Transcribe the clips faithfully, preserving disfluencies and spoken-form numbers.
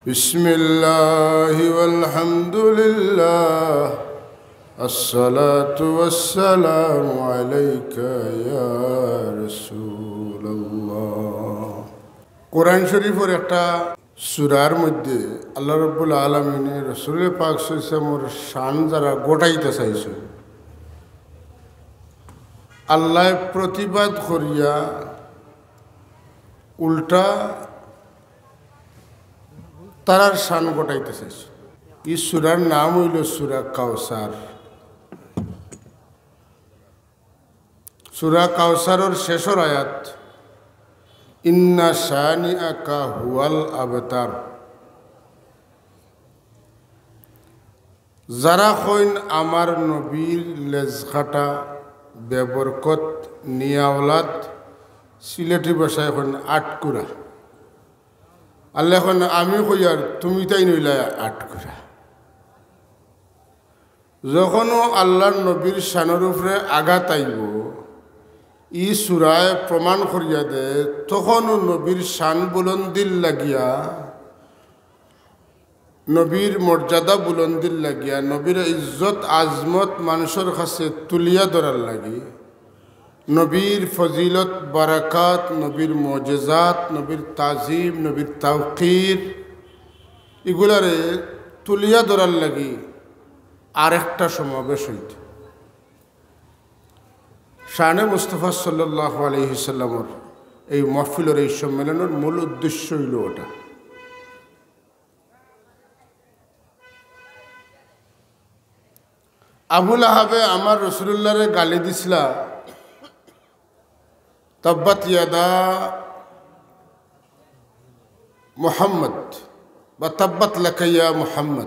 بسم الله والحمد لله، الصلاة والسلام عليك يا رسول الله। কোরআন শরীফর একটা সূরার মধ্যে আল্লাহ রাব্বুল আলামিনে রাসূলে পাক সাল্লাল্লাহু আলাইহি ওয়াসাল্লামর শান যারা ঘটাইতে চাইছে, আল্লায় প্রতিবাদ করিয়া উল্টা তারার শান ঘটাইতে চাইছে। ই সূরার নাম অইলো সূরা কাউসার। সূরা কাউসারর শেষর আয়াত, "ইন্না শানিআকা হুয়াল আবতার।" যারা কইন আমার নবীর লেজ কাটা, বেবরকত, নিয়াওলাদ, সিলেটি ভাষায় কইন আটকুরা। আল্লায় কইন, আমি কইয়ার তুমি তাইন অইলায় আটকুরা। যখনও আল্লাহর নবীর শানর উপরে আঘাত আইবো, ই সূরায় প্রমাণ করিয়া দেয়, তখনও নবীর শান বুলন্দির লাগিয়া, নবীর মর্যাদা বুলন্দির লাগিয়া, নবীর ইজ্জত আজমত মানুষর কাছে তুলিয়া ধরার লাগি, নবীর ফজিলত বারাকাত, নবীর মুজেজাত, নবীর তাজিম, নবীর তাওকির, ইগুলারে তুলিয়া ধরার লাগি আরেকটা সমাবেশ অইতো। শানে মুস্তফা সাল্লাল্লাহু আলাইহি সাল্লামর এই মাহফিলর, এই সম্মেলনর মূল উদ্দেশ্য অইলো ওটা। আবু লাহাবে আমার রাসূলুল্লাহরে গালি দিছলা, "তাব্বাত ইয়াদা মুহাম্মদ" বা "তাব্বাত লাকা ইয়া মুহাম্মদ।"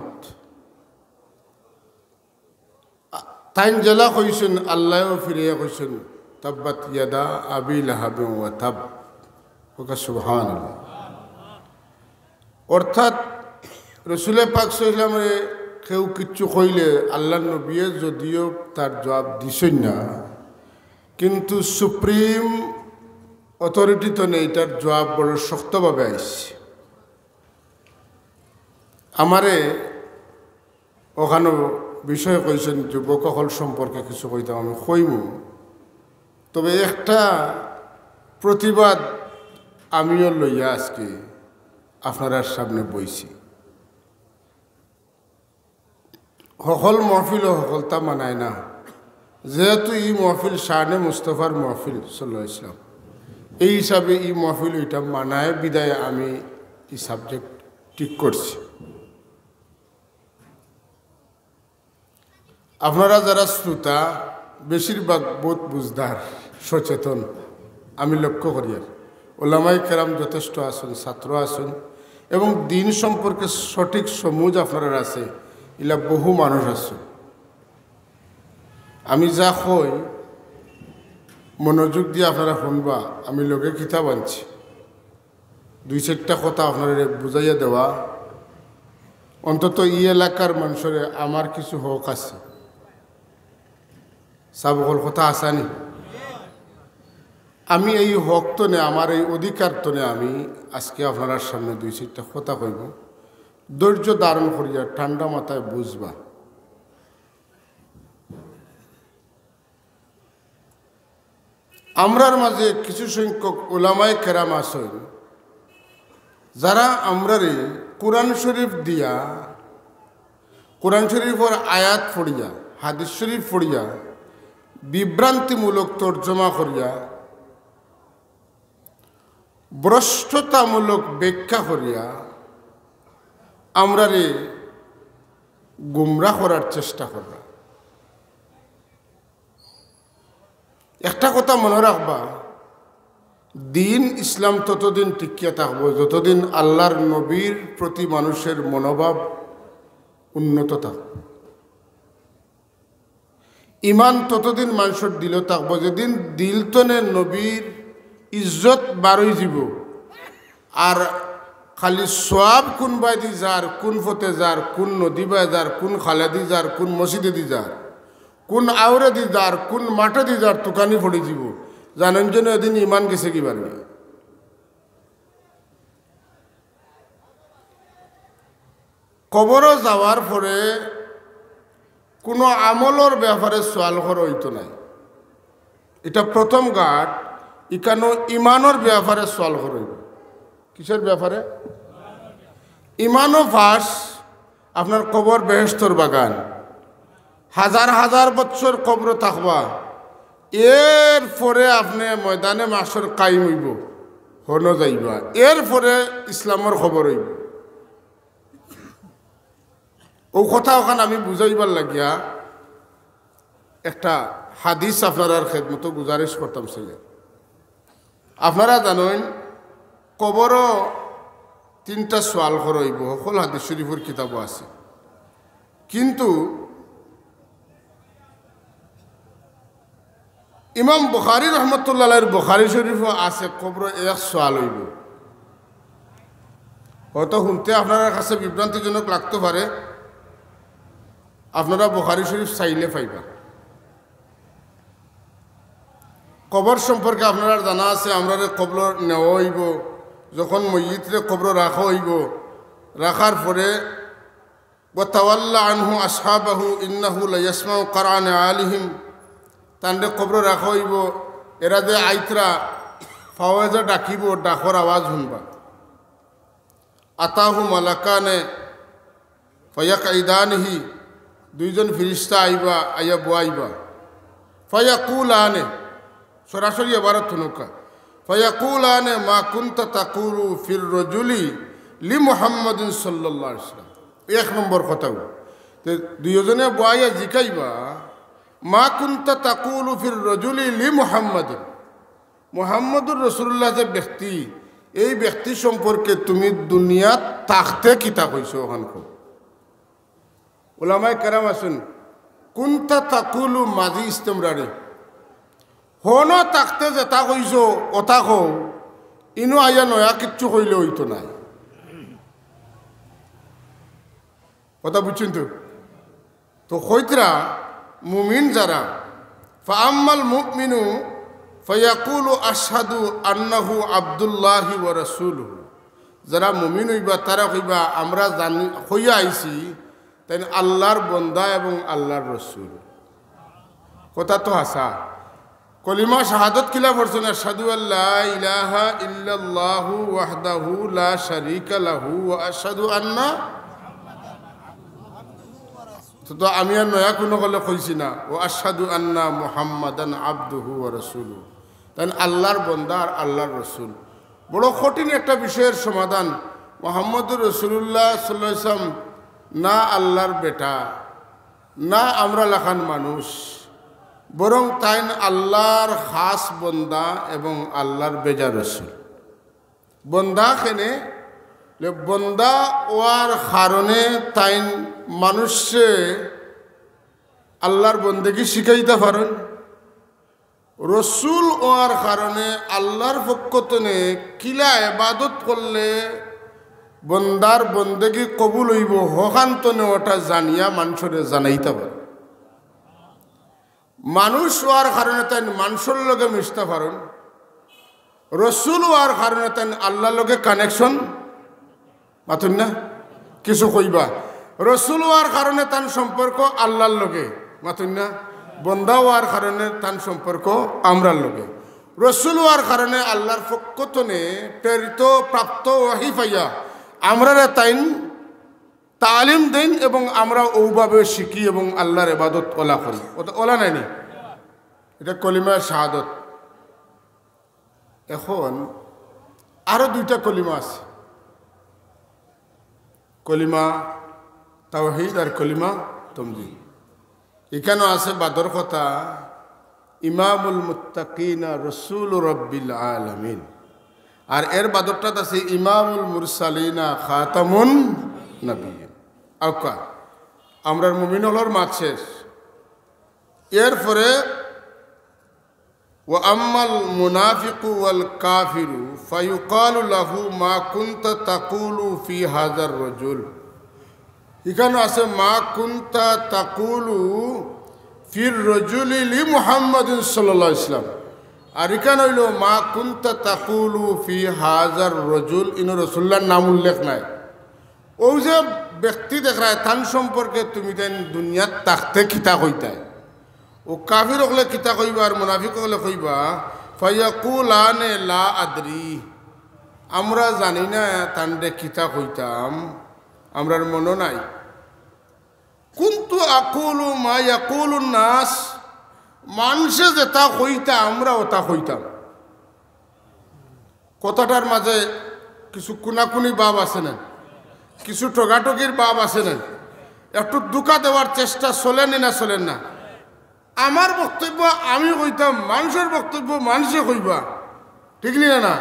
তাইন যেলা কইছইন, আল্লায়ও ফিরাইয়া কইছইন, "তাব্বাত ইয়াদা আবি লাহাবিন ওয়া তাব।" কউক্কা সুবহানাল্লাহ। অর্থাৎ রসুলে পাক সাল্লাল্লাহু আলাইহি ওয়াসাল্লামরে কেউ কিচ্ছু কইলে, আল্লাহর নবিয়ে যদিও তার জবাব দিছইন না, কিন্তু সুপ্রিম অথরিটি তনে ইটার জবাব বড় শক্তভাবে আইছে। আমারে অখানো বিষয় কইছইন, যুবক অকল সম্পর্কে কিছু কইতাম আমি কইমু, তবে একটা প্রতিবাদ আমিও লইয়া আজকে আপনারার সামনে বইছি। হকল মহফিলো হকলতা মানায় না, যেহেতু ই মহফিল শানে মুস্তফার মহফিল সাল্লাল্লাহু আলাইহি ওয়াসাল্লাম, এই হিসাবে ই মহফিল ইটা মানায় বিধায় আমি ই সাবজেক্ট ঠিক করছি। আপনারা যারা শ্রোতা, বেশিরভাগ বহুত বুঝদার, সচেতন, আমি লক্ষ্য করিয়ার। ওলামায়ে কেরাম যথেষ্ট আছইন, ছাত্র আছইন, এবং দ্বীন সম্পর্কে সঠিক সমুজ আপনারার আছে, ইলা বহু মানুষ আছইন। আমি যা কই, মনোযোগ দিয়া আপনারা হুনবা, আমি লগে কিতাব আনছি। দুই চাইরটা কথা আপনারারে বুঝাইয়া দেওয়া, অন্তত ই এলাকার মানষরে আমার কিছু হক আছে। সাব অকল কথা আছানি? আমি এই হক তনে, আমার এই অধিকার তনে আমি আজকে আপনারার সামনে দুই চাইরটা কথা কইমু। ধৈর্য ধারণ করিয়া ঠান্ডা মাথায় বুঝবা। আমরার মাঝে কিছু সংখ্যক ওলামায়ে কেরাম আছইন, যারা আমরারে কোরআন শরীফ দিয়া, কোরআন শরীফর আয়াত পড়িয়া, হাদিস শরীফ পড়িয়া, বিভ্রান্তিমূলক তর্জমা করিয়া, ভ্রষ্টতামূলক ব্যাখ্যা করিয়া আমরারে গুমরা করার চেষ্টা কররা। একটা কথা মনো রাখবা, দ্বীন ইসলাম ততদিন টিকিয়া থাকবো, যতদিন আল্লাহর নবীর প্রতি মানুষের মনোভাব উন্নত থাকবো। ইমান ততদিন মানষর দিলো থাকবো, যেদিন দিল তনে নবীর ইজ্জত বারই যিবো। আর খালি সওয়াব কুন বায়দি যার, কুন পথে যার, কুন নদী বায় যার, কুন খালেদি যার, কুন মসজিদেদি যার, কুন আওরেদি যার, কুন মাঠেদি যার, তুকানি পড়ি যিবো। জানইন যেন এদিন ইমান গেছেগি বারই। কবরো যাওয়ার পরে কুনু আমলর ব্যাপারে সওয়াল করা অইতো নায়। ইটা প্রথম ঘাট। ইকানো ইমানর ব্যাপারে সওয়াল করা অইবো। কিসের ব্যাপারে? ইমানো ফাঁস, আপনার কবর বেহেশতর বাগান। হাজার হাজার বছর কবরো থাকবা, এরপরে আপনে ময়দানে মাশর কায়েম অইবো, হনো যাইবা, এরপরে ইসলামর খবর অইবো। অউ কথা অখান আমি বুঝাইবার লাগিয়া একটা হাদিস আপনারার খেদমতো গুজারিশ করতাম চাইয়ার। আপনারা জানইন, কবরো তিনটা সওয়াল করা অইবো, হকল হাদিস শরীফর কিতাবো আছে। কিন্তু ইমাম বুখারী রহমতুল্লাহ আলাইহির বুখারী শরীফো আছে, কবরো এক সওয়াল অইবো। হয়তো হুনতে আপনারার কাছে বিভ্রান্তিজনক লাগতো পারে, আপনারা বুখারী শরীফ চাইলে পাইবা। কবর সম্পর্কে আপনারার জানা আছে, আমরারে কবরো নেওয়া অইবো, যখন মইয়িতরে কবরো রাখা অইবো, রাখার পরে وتولى عنه أصحابه إنه ليسمع قرع نعالهم। তানরে কবরো রাখা অইবো, এরা যে আইতরা, পাওয়ে যে ডাকিবো, ডাকর আওয়াজ হুনবা। أتاه ملكان فيقعدانه، দুইজন ফিরিস্তা আইবা, আইয়া বওয়াইবা। فيقولان، সরাসরি এবারত হুনউক্কা। فيقولان ما كنت تقول في الرجل لمحمد صلى الله عليه وسلم। এক নম্বর কথা অইলো, তে দুইজনে বওয়াইয়া জিকাইবা, ما كنت تقول في الرجل لمحمد، মুহাম্মদুর রাসূলুল্লাহ যে ব্যক্তি, এই ব্যক্তি সম্পর্কে তুমি দুনিয়াত থাকতে কিতা কইছো অখান কও। উলামায়ে কেরাম আছইন, كنت تقول ماضي استمراري। হনো থাকতে যেতা কইছো, অতা কও, ইনো আইয়া নয়া কিচ্ছু কইলে অইতো নায়। কথা বুঝছইন তো? তো কইতরা মুমিন যারা, فأما المؤمن فيقول أشهد أنه عبد الله ورسوله। যারা মুমিন অইবা, তারা কইবা, আমরা জানি, কইয়া আইছি, তাইন আল্লার বন্দা এবং আল্লার রসুল। কথা তো হাছা। কলিমা শাহাদত কিলা পড়ছইন? أشهد أن لا إله إلا الله وحده لا شريك له وأشهد أن، তো, তো আমি আর নয়া কুনু কলে কইছি না, وأشهد أن محمدا عبده ورسوله। তাইন আল্লার বন্দা আর আল্লার রসুল। বড় কঠিন একটা বিষয়ের সমাধান। মুহাম্মদুর রাসূলুল্লাহ সাল্লাল্লাহু আলাইহি ওয়াসাল্লাম না আল্লার বেটা, না আমরা লাখান মানুষ, বরং তাইন আল্লার খাস বন্দা এবং আল্লার বেজা রসুল। বন্দা কেনে? লে বন্দা অওয়ার কারণে তাইন মানুষরে আল্লার বন্দেগি শিখাইতা পারইন। রসুল অওয়ার কারণে আল্লার পক্ষ তনে কিলা এবাদত করলে বন্দার বন্দেগি কবুল অইবো, হখান তনে অটা জানিয়া মানষরে জানাইতা পারইন। মানুষ অওয়ার কারণে তাইন মানষর লগে মিশতা পারইন, রসুল অওয়ার কারণে তাইন আল্লার লগে connection, মাতইন না? কিছু কইবা। রসুল অওয়ার কারণে তান সম্পর্ক আল্লার লগে, মাতইন না? বন্দা অওয়ার কারণে তান সম্পর্ক আমরার লগে। রসুল অওয়ার কারণে আল্লার পক্ষ তনে প্রেরিত, প্রাপ্ত ওয়াহি পাইয়া আমরারে তাইন তালিম দেইন এবং আমরা অউভাবে শিখি এবং আল্লার এবাদত অলা করি। অতা অলা নায়নি? ইটা কলিমা শাহাদত। এখন আরো দুইটা কলিমা আছে, কলিমা তাওহীদ আর কলিমা তমজিদ। ইখানো আছে বাদর কথা, ইমামুল মুত্তাকিনা রসুল রব্বিল আলামিন। আর এর বাদরটাত আছে ইমামুল মুরসালিনা খাতামুন নবিয়্যিন। আউক্কা, আমরার মুমিন অকলর মাত শেষ। এরপরে وأما المنافق والكافر فيقال له ما كنت تقول في هذا الرجل। ইখানো আছে ما كنت تقول في الرجل لمحمد صلى الله عليه وسلم। আর ইখান অইলো ما كنت تقول في هذا الرجل, ইনো রসুলুল্লার নাম উল্লেখ নাই। অউ যে ব্যক্তি দেখরায়, তান সম্পর্কে তুমি তাইন দুনিয়াত থাকতে কিতা কইতায়? অউ কাফির অকলে কিতা কইবা আর মুনাফিক অকলে কইবা, "ফায়াকুলানে লা আদরি।" আমরা জানি না তানরে কিতা কইতাম, আমরার মনো নাই। কুনতু আকুলু মা ইয়াকুলুন নাস, মানষে যেতা কইতা আমরা অতা কইতাম। কথাটার মাঝে কিছু কুনাকুনি ভাব আছে না, কিছু ঠগাঠগির ভাব আছে না, একটু ধুকা দেওয়ার চেষ্টা চলের নি না চলের না? আমার বক্তব্য আমি কইতাম, মানষর বক্তব্য মানষে কইবা, ঠিক নি না? না,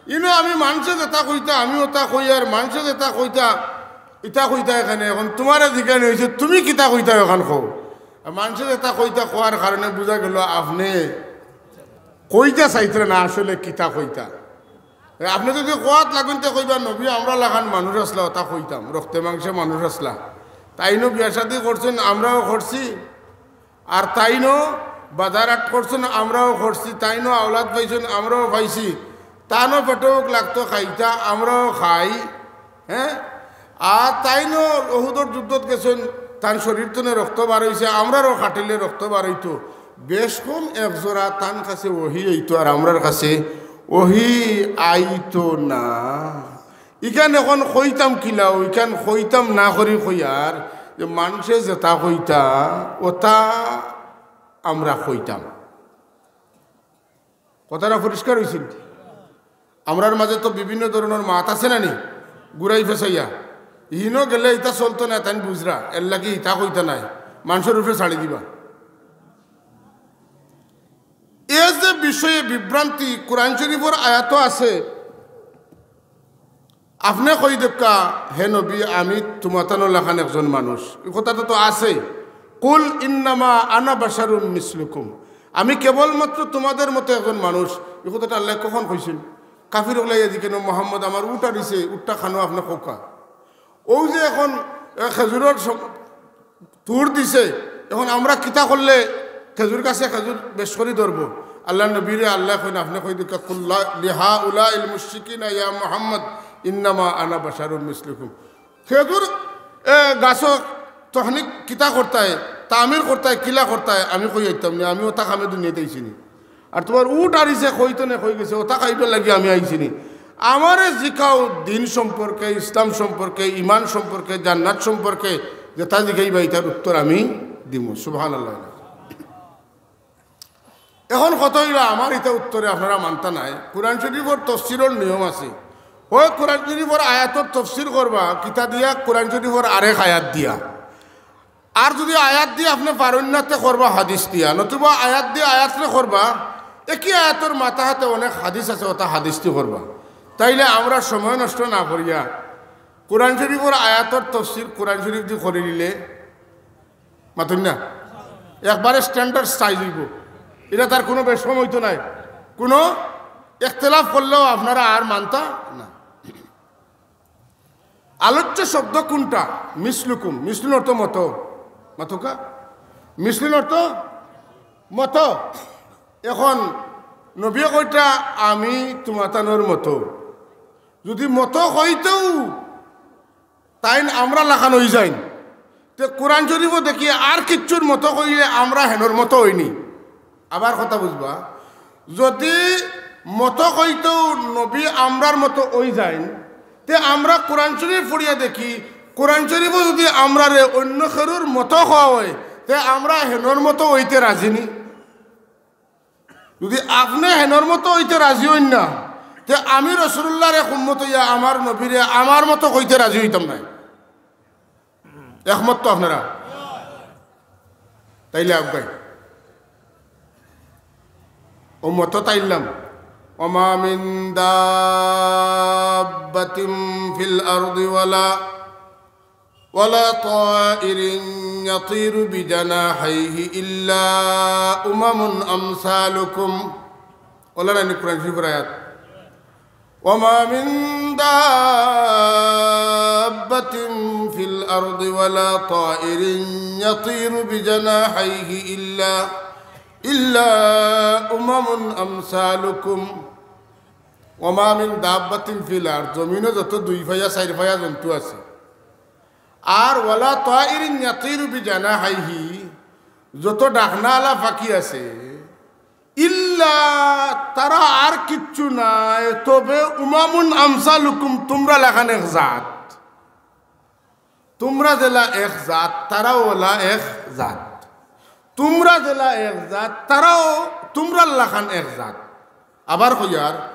ইনো আমি মানষে যেতা কইতা আমি অতা কই, আর মানষে যেতা কইতা ইতা কইতা। এখানে এখন তুমারে জিকানি অইছে, তুমি কিতা কইতায় অখান কও। আর মানষে যেতা কইতা কওয়ার কারণে বুঝা গেল আপনে কইতা চাইতরা না আসলে কিতা কইতা। আপনে যদি কওয়াত লাগইন তে কইবা, "নবী, আমরা লাখান মানুষ আছলা, অতা কইতাম, রক্তে মাংসে মানুষ আছলা। তাইনও বিয়া শাদী করছইন, আমরাও করছি, আর তাইনও বাজার হাট করছইন, আমরাও করছি, তাইনও আওলাদ পাইছইন, আমরাও পাইছি, তানও পেটো ভুক লাগতো খাইতা, আমরাও খাই।" হ্যাঁ, আর তাইনও অহুদর যুদ্ধত গেছইন, তান শরীর তনে রক্ত বার অইছে, আমরারও কাটিলে রক্ত বার অইতো। বেশ কম এক জোড়া তান কাছে ওহি আইতো, আর আমরার কাছে ওহি আইতো না। ইখান এখন কইতাম কিলা, অউ ইখান কইতাম না করি কইয়ার যে মানষে যেতা কইতা, অতা আমরা কইতাম। কথাটা পরিষ্কার অইছে নি? আমরার মাঝে তো বিভিন্ন ধরনর মাত আছে না নি, ঘুরাই ফেসাইয়া। ইনো গেলে ইতা চলতো না, তাইন বুঝরা, এরলাগি ইতা কইতা নায়, মানষর উপরে ছাড়ি দিবা। এ যে বিষয়ে বিভ্রান্তি, কোরআন শরীফর আয়াতো আছে, আপনে কই দেউক্কা, "হে নবী, আমি তুমাতানর লাখান একজন মানুষ।" ই কথাটা তো আছে, "কুল ইন্নামা আনা বাশারুম মিসলুকুম, আমি কেবলমাত্র তুমাদের মতো একজন মানুষ।" ই কথাটা আল্লায় কখন কইছইন? কাফির অকলে আইয়া জিকাইন, "মোহাম্মদ, আমার উট আরিছে, উটটা খানো, আপনে কউক্কা।" অউ যে এখন, এ, খেজুরর সম-, তুর দিছে। এখন আমরা কিতা করলে খেজুর গাছে খেজুর বেশ করি ধরবো? আল্লার নবীরে আল্লায় কইন, আপনে কই দেউক্কা, "কুল্লা লিহাউলাইল মুশরিকিনা ইয়া মুহাম্মদ, ইন্নামা আনা বাশারুম মিসলুকুম।" খেজুর, এ, গাছো তখনিক কিতা করতায়, তামির করতায়, কিলা করতায়, আমি কই আইতাম নি, আমি অতা কামে দুনিয়াত আইছি নি। আর তুমার উট আরিছে, কইতো নে কই গেছে, অতা খাইবার লাগি আমি আইছি নি। আমারে জিকাও দিন সম্পর্কে, ইসলাম সম্পর্কে, ইমান সম্পর্কে, জান্নাত সম্পর্কে, যেতা জিকাইবা ইতার উত্তর আমি দিমু। সুবহানাল্লাহ। এখন কথা অইলো, আমার ইতা উত্তরে আপনারা মানতা নায়। কোরআন শরীফর তফসিরর নিয়ম আছে, অউ কোরআন শরীফর আয়াতর তফসির করবা, কিতা দিয়া? কোরআন শরীফর আরেক আয়াত দিয়া। আর যুদি আয়াত দি আপনে পারইন না, তে করবা হাদিস দিয়া, নতুবা আয়াত দি আয়াতরে করবা। একই আয়াতর মাথাহাতে অনেক হাদিস আছে, অতা হাদিস দি করবা। তাইলে আমরা সময় নষ্ট না করিয়া কোরআন শরীফর আয়াতর তফসির কোরআন শরীফ দি করি নিলে, মাতইন না, একবারে standard size অইবো। ইটা তার কুনু বেশকম অইতো নায়, কুনু ইখতিলাফ করলেও আপনারা আর মানতা না। আলোচ্য শব্দ কুনটা? মিসলুকুম। মিসলুন অর্থ মতো। মাতউক্কা? মিসলুন অর্থ মতো। এখন নবীয়ে কইতা, "আমি তুমাতানর মতো।" যুদি মতো কইতেউ তাইন আমরার লাখান অইযাইন, তে কোরআন শরীফো দেখি আর কিচ্ছুর মতো কইলে আমরা হেনর মতো অইনি। আবার কথা বুঝবা, যুদি মতো কইতেউ নবী আমরার মতো অইযাইন, তে আমরা কোরআন শরীফ পড়িয়া দেখি, কোরআন শরীফো যুদি আমরারে অইন্য কেউর মতো কওয়া অয়, তে আমরা হেনর মতো অইতে রাজি নি? যুদি আপনে হেনর মতো অইতে রাজি অইন না, তে আমি রাসুলুল্লাহর এক উম্মত অইয়া আমার নবীরে আমার মতো কইতে রাজি অইতাম নায়। একমত তো আপনারা? তাইলে আগুয়াই। উম্মত তো তাইলাম। ওমা মিন দাব্বাতিন ফিল আরদি ওয়ালা, ওয়ালা তাইরিন ইয়াতিরু বিজানাহাইহি ইল্লা উমামুন আমসালুকুম। ওলা নানি কোরআন শরীফর আয়াত। وما من دابة في الأرض ولا طائر يطير بجناحيه إلا، إلا أمم أمثالكم। وما من دابة في الأرض, জমিনো যত দুই পায়া, চাইর পায়া জন্তু আছে, আর ওয়ালা তাইরিন ইয়াতিরু বিজানাহাইহি, যত ডাকনাআলা পাখি আছে, ইল্লা, তারা আর কিচ্ছু নায়, তবে উমামুন আমসালুকুম, তুমরা লাখান এক জাত। তুমরা যেলা এক জাত, তারাও ওলা এক জাত। তুমরা যেলা এক জাত, তারাও তুমরার লাখান এক জাত। আবার কইয়ার,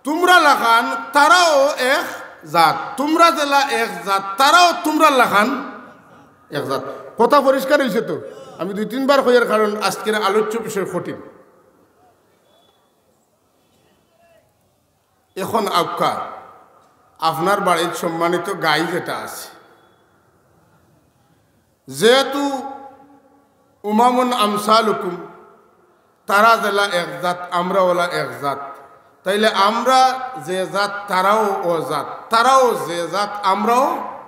তুমরা লাখান, তারাও এক জাত। তুমরা যেলা এক জাত, তারাও তুমরার লাখান এক জাত। কথা পরিষ্কার অইছে তো? আমি দুই তিনবার কইয়ার, কারণ আজকের আলোচ্য বিষয় কঠিন। এখন আউক্কা, আপনার বাড়িত সম্মানিত গাই যেটা আছে, যেহেতু উমামুন আমসালুকুম, তারা যেলা এক জাত, আমরা ওলা এক জাত, তাইলে আমরা যে জাত, তারাও ও জাত, তারাও যে জাত, আমরাও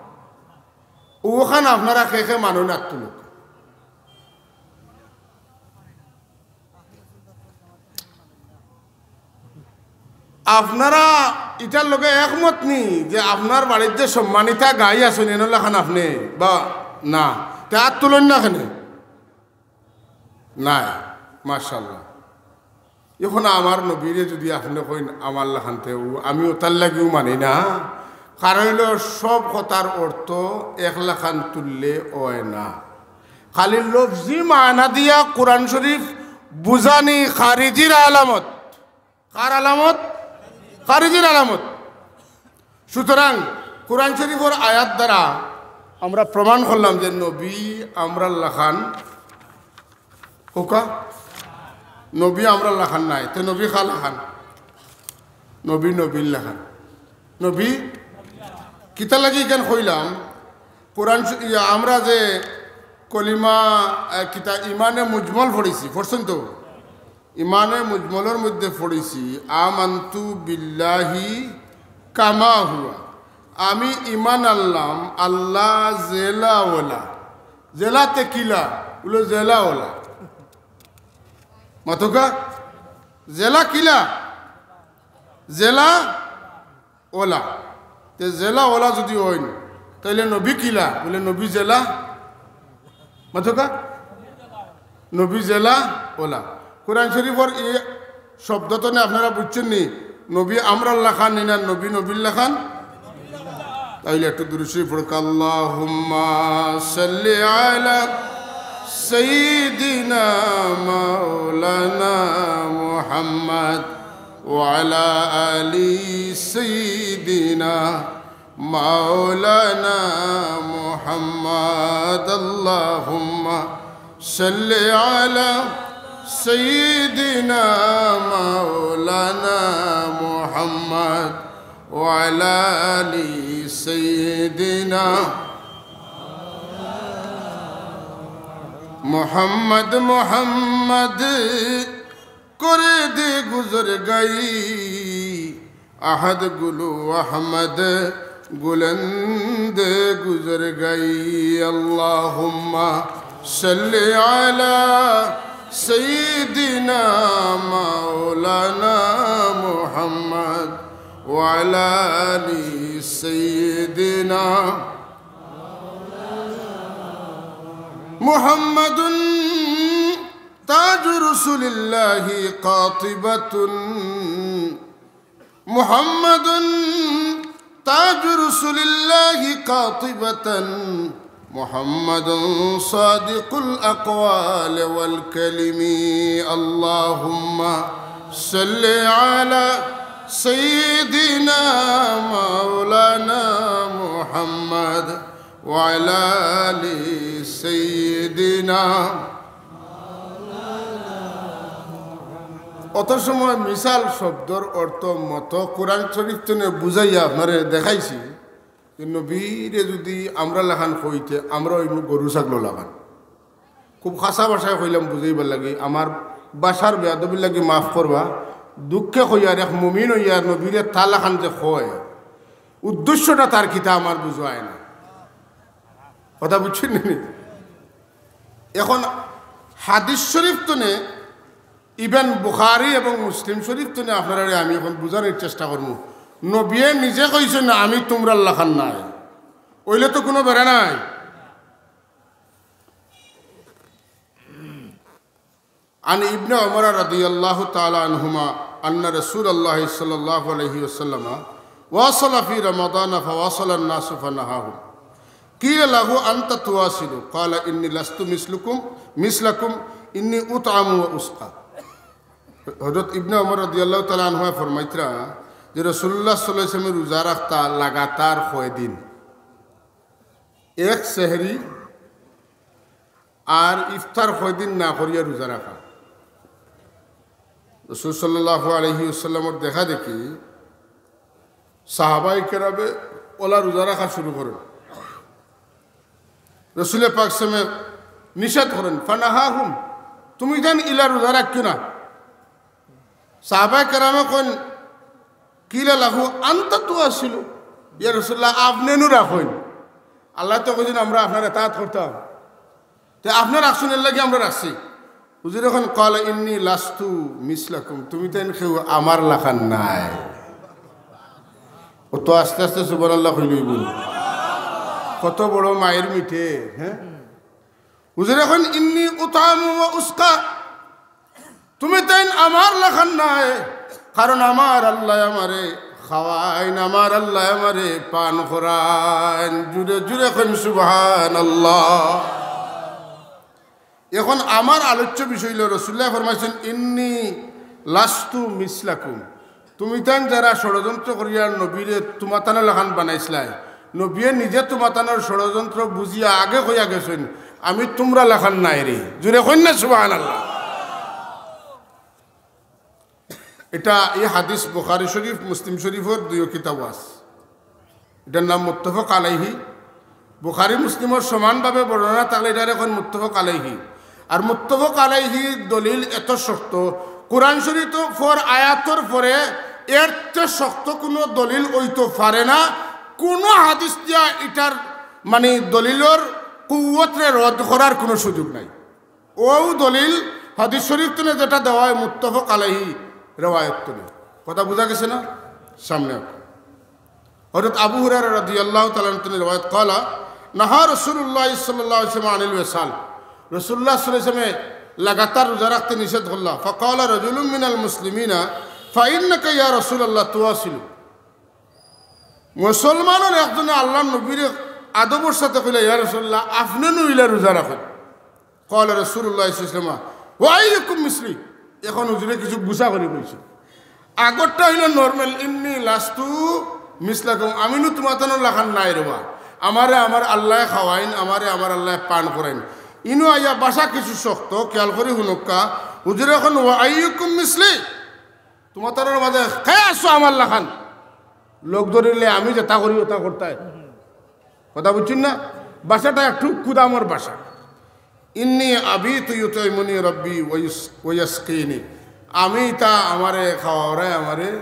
ওখান। আপনারা কে কে মানু না তুলুক। আপনারা ইটার লগে একমত নি যে আপনার বাড়িত যে সম্মানিতা গাই আছইন, এনর লাখান আপনে বা না? তে আত তুলইন না কেনে? নাই। মাশাআল্লাহ। এখন আমার নবীরে যুদি আপনে কইন আমার লাখান, তে ও, আমি ওটার লাগিও মানি না। কারণ অইলো, সব কথার অর্থ এক লাখান তুললে অয় না। খালি লফজি মানা দিয়া কোরআন শরীফ বুঝানি খারিজির আলামত। কার আলামত? খারিজির আলামত। সুতরাং কোরআন শরীফর আয়াত দ্বারা আমরা প্রমাণ করলাম যে নবী আমরার লাখান, হোকা, নবী আমরার লাখান নায়। তে নবী কার লাখান? নবী নবীর লাখান। নবী কিতা লাগি ইখান কইলাম? কোরআন শ-, ইয়া, আমরা যে কলিমা, আহ, কিতা ইমানে মুজমল পড়ছি, পড়ছইন তো? ইমানে মুজমলর মধ্যে পড়ছি, আমানতু বিল্লাহি কামা হুয়া, আমি ইমান আনলাম আল্লাহ যেলা ওলা। যেলা তে কিলা? বলে যেলা ওলা। মাতোকা? যেলা কিলা? যেলা ওলা। তে যেলা ওলা যুদি অইন, তাইলে নবী কিলা? বলে নবী যেলা। মাতোকা? নবী যেলা ওলা। কোরআন শরীফর ই শব্দ তনে আপনারা বুঝছইন নি? নবী আমরার লাখান নি না, নবী নবীর লাখান। তাইলে একটু দুরূদ শরীফ পড়ুক, আল্লাহুম্মা সাল্লি আলা সাইয়্যিদিনা মাওলানা মুহাম্মদ ওয়া আলা আলি সাইয়্যিদিনা مولانا محمد. اللهم صل على سيدنا مولانا محمد وعلى آل سيدنا محمد. محمد করে দে গুজর গই, আহাদ গুলো আহমদ গুলন্দ গুজর গই। اللهم صل على سيدنا مولانا محمد وعلى آل سيدنا محمد تاج رسول الله قاطبة، محمد تاج رسول الله قاطبة، محمد صادق الأقوال والكلم. اللهم صل على سيدنا مولانا محمد وعلى آل سيدنا. অত সময় মিসাল শব্দর অর্থ মতো কোরআন শরীফ তনে বুঝাইয়া আপনারে দেখাইছি যে নবীরে যুদি আমরার লাখান কইতে, আমরা অইমু গরু ছাগলর লাখান। খুব খাসা ভাষায় কইলাম বুঝাইবার লাগি, আমার ভাষার বেয়াদবির লাগি মাফ করবা। দুঃখে কইয়ার, এক মুমিন অইয়া নবীরে তার লাখান যে কয়, উদ্দেশ্যটা তার কিতা আমার বুঝায় না। কথা বুঝছইন নি? এখন হাদিস শরীফ তনে, even বুখারী এবং মুসলিম শরীফ তনে আপনারারে আমি এখন বুঝানির চেষ্টা করমু। নবিয়ে নিজে কইছইন না, "আমি তুমরার লাখান নায়।" অইলে তো কুনু বেড়া নাই। عن ابن عمر رضي الله تعالى عنهما أن رسول الله صلى الله عليه وسلم واصل في رمضان فواصل الناس فنهاهم. قيل له: أنت تواصل؟ قال: إني لست مثلكم، مثلكم، إني أطعم وأسقى. হযরত ইবনে ওমর রাদিয়াল্লাহু তাআলা আনহুমা ফরমাইতরা যে রাসূলুল্লাহ সাল্লাল্লাহু আলাইহি ওয়াসাল্লামে রোজা রাখতা লাগাতার কয়দিন, এক সেহরি আর ইফতার কয়দিন না করিয়া রোজা রাখা। রাসূল সাল্লাল্লাহু আলাইহি ওয়াসাল্লামর দেখা দেখি সাহাবায়ে কেরামে অলা রোজা রাখা শুরু করইন। রাসূলে পাক সাল্লাল্লাহু আলাইহি ওয়াসাল্লামে নিষেধ করইন, "ফানাহাহুম, তুমিতাইন ইলা রোজা রাখিও না।" সাহাবায়ে কেরামে কইন, "কিলা লাহু আনতা তুয়াসিলু, ইয়া রাসূলুল্লাহ, আপনে নু রাখইন। আল্লায় তো কইছইন আমরা আপনার ইতাআত করতাম, তে আপনে রাখছইন, এরলাগি আমরা রাখছি।" হুজুরে কইন, "ক্বালা ইন্নী লাস্তু মিসলাকুম, তুমিতাইন কেউ আমার লাখান নায়।" অতো আস্তে আস্তে সুবহানাল্লাহ কইলে অইবো নি? কত বড় মাইর মিঠে, হ্যাঁ? হুজুরে কইন, "ইন্নী উতআমু ওয়া উসকা।" তুমিতাইন আমার লাখান নায়, কারণ আমার আল্লায় আমারে খাওয়াইন, আমার আল্লায় আমারে পান করাইন। জুরে জুরে কইন সুবহানাল্লাহ। এখন আমার আলোচ্য বিষয় অইলো, রাসূলুল্লায় ফরমাইছইন, "ইন্নী লাস্তু মিসলাকুম।" তুমিতাইন যারা ষড়যন্ত্র করিয়া নবীরে তুমাতানর লাখান বানাইছলায়, নবীয়ে নিজে তুমাতানর ষড়যন্ত্র বুঝিয়া আগে কইয়া গেছইন, "আমি তুমরা লাখান নায় রে।" জুরে কইন না সুবহানাল্লাহ। ইটা, ই হাদিস বুখারী শরীফ, মুসলিম শরীফর দুইও কিতাবো আছে। ইটার নাম মুত্তাফাক আলাইহি। বুখারী মুসলিমর সমানভাবে বর্ণনা থাকলে ইটারে কইন মুত্তাফাক আলাইহি। আর মুত্তাফাক আলাইহি দলিল এত শক্ত, কোরআন শরীফর আয়াতর পরে এর তে শক্ত কুনু দলিল অইতো পারে না। কুনু হাদিস দিয়া ইটার, মানে, দলিলর কুওয়াতরে রদ করার কুনু সুযোগ নাই। অউ দলিল হাদিস শরীফ তুনে যেটা দেওয়া অয় মুত্তাফাক আলাইহি রেওয়ায়ত তুনে। কথা বুঝা গেছে না? সামনে হযরত আবু হুরায়রা রাদিয়াল্লাহু তাআলা আনহু তুনে রেওয়ায়ত, ক্বালা নাহা রাসূলুল্লাহ সাল্লাল্লাহু আলাইহি ওয়াসাল্লাম আনিল ওয়াসাল। রাসূলুল্লাহ সাল্লাল্লাহু আলাইহি ওয়াসাল্লামে লাগাতার রোজা রাখতে নিষেধ করলা। ফাকালা রাজুলুম মিনাল মুসলিমিনা, "ফাইন্নাকা ইয়া রাসূলাল্লাহ তুওয়াসিলু।" মুসলমানর একজনে আল্লাহর নবীরে আদবর সাথে কইলা, "ইয়া রাসূলুল্লাহ, আপনে নু ইলা রোজা রাখইন।" ক্বালা রাসূলুল্লাহ সাল্লাল্লাহু আলাইহি ওয়াসাল্লাম, "ওয়া আইয়ুকুম মিসলি?" এখন হুজুরে কিছু গুছা করি কইছে। আগরটা অইলো normal, "ইন্নী লাস্তু মিসলাকুম, আমি নু তুমাতানর লাখান নায় রেবা, আমারে আমার আল্লায় খাওয়াইন, আমারে আমার আল্লায় পান করাইন।" ইনো আইয়া ভাষা কিছু শক্ত, খেয়াল করি হুনউক্কা। হুজুরে কইন, "ওয়া আইয়ুকুম মিসলি?" তুমাতানর মাঝে কে আছো আমার লাখান? লগ ধরিলে আমি যেটা করি, ওটা করতায়। কথা বুঝছইন না? ভাষাটা একটু কুদামর ভাষা। "ইন্নী আবিতু ইউতইমুনি রাব্বি ওয়া ইউস-, ওয়া ইয়াসকিনি।" আমি তা আমারে খাওয়াওরায় আমারে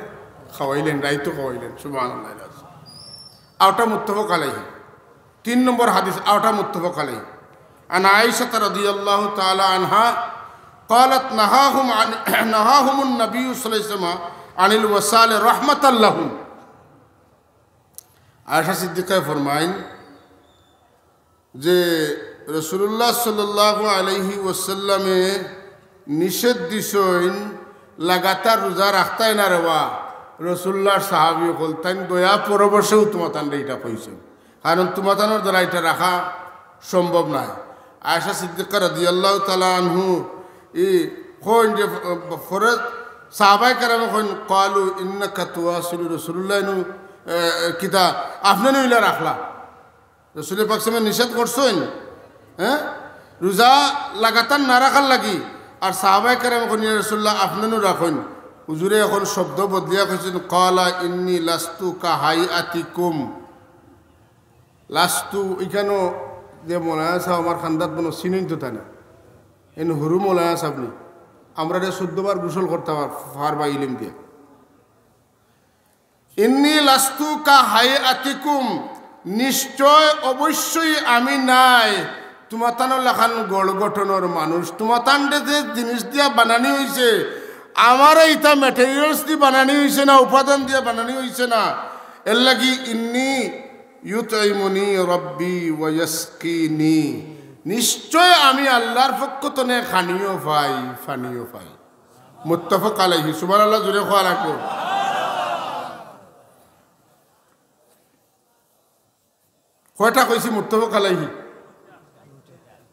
খাওয়াইলেন, রাইতো খাওয়াইলেন। সুবহানাল্লাহ। আরটা মুত্তাফাক আলাইহি। তিন নম্বর হাদিস, আরটা মুত্তাফাক আলাইহি। عن عائشة رضي الله تعالى عنها قالت نهاهم عن، نهاهم النبي صلى الله عليه وسلم عن الوصال رحمة لهم। আয়েশা সিদ্দিকায় ফরমাইন যে রাসূলুল্লাহ সাল্লাল্লাহু আলাইহি ওয়াসাল্লামে নিষেধ দিছইন লাগাতার রোজা রাখতায় না রেবা। রাসূলুল্লাহর সাহাবী অকল তাইন দয়া পরবশেও তুমাতানরে ইটা কইছইন। কারণ তুমাতানর দ্বারা ইটা রাখা সম্ভব নায়। আয়েশা সিদ্দিকা রাদিয়াল্লাহু তাআলা আনহু ই কইন যে, আহ, ফরে সাহাবায়ে কেরামে কইন, "ক্বালু ইন্নাকা তুওয়াসিলু", রাসূলুল্লাহ নু, আহ, কিতা, আপনে নু ইলা রাখলা। রাসূলে পাক সাল্লাল্লাহু আলাইহি ওয়াসাল্লামে নিষেধ করছইন, হ্যাঁ, রোজা লাগাতার না রাখার লাগি। আর সাহাবায়ে কেরামে কইন, "ইয়া রাসূলুল্লাহ, আপনে নু রাখইন।" হুজুরে এখন শব্দ বদলিয়া কইছইন, "ক্বালা ইন্নী লাস্তু কাহাইআতিকুম।" লাস্তু, ইখানো যে মৌলানা সাব আমার খান্দাত বনো চিনইন তো তানে। এন হুরু মৌলানা সাব নি। আমরারে চৌদ্দ বার গোসল করতা পার-, পারবা ইলিম দিয়া। "ইন্নী লাস্তু কাহাইআতিকুম", নিশ্চয় অবশ্যই আমি নায় তুমাতানর লাখান গড় গঠনর মানুষ। তুমাতানরে যে জিনিস দিয়া বানানি অইছে, আমারে ইতা materials দি বানানি অইছে না, উপাদান দিয়া বানানি অইছে না। এরলাগি ইন্নী ইউতইমুনি রাব্বি ওয়া ইয়াসকিনি। নিশ্চয় আমি আল্লাহর পক্ষ তনে খানিও পাই, পানিও পাই। মুত্তাফাক আলাইহি। সুবহানাল্লাহ, জোরে কওয়া লাগবো। কয়টা কইছি মুত্তাফাক আলাইহি?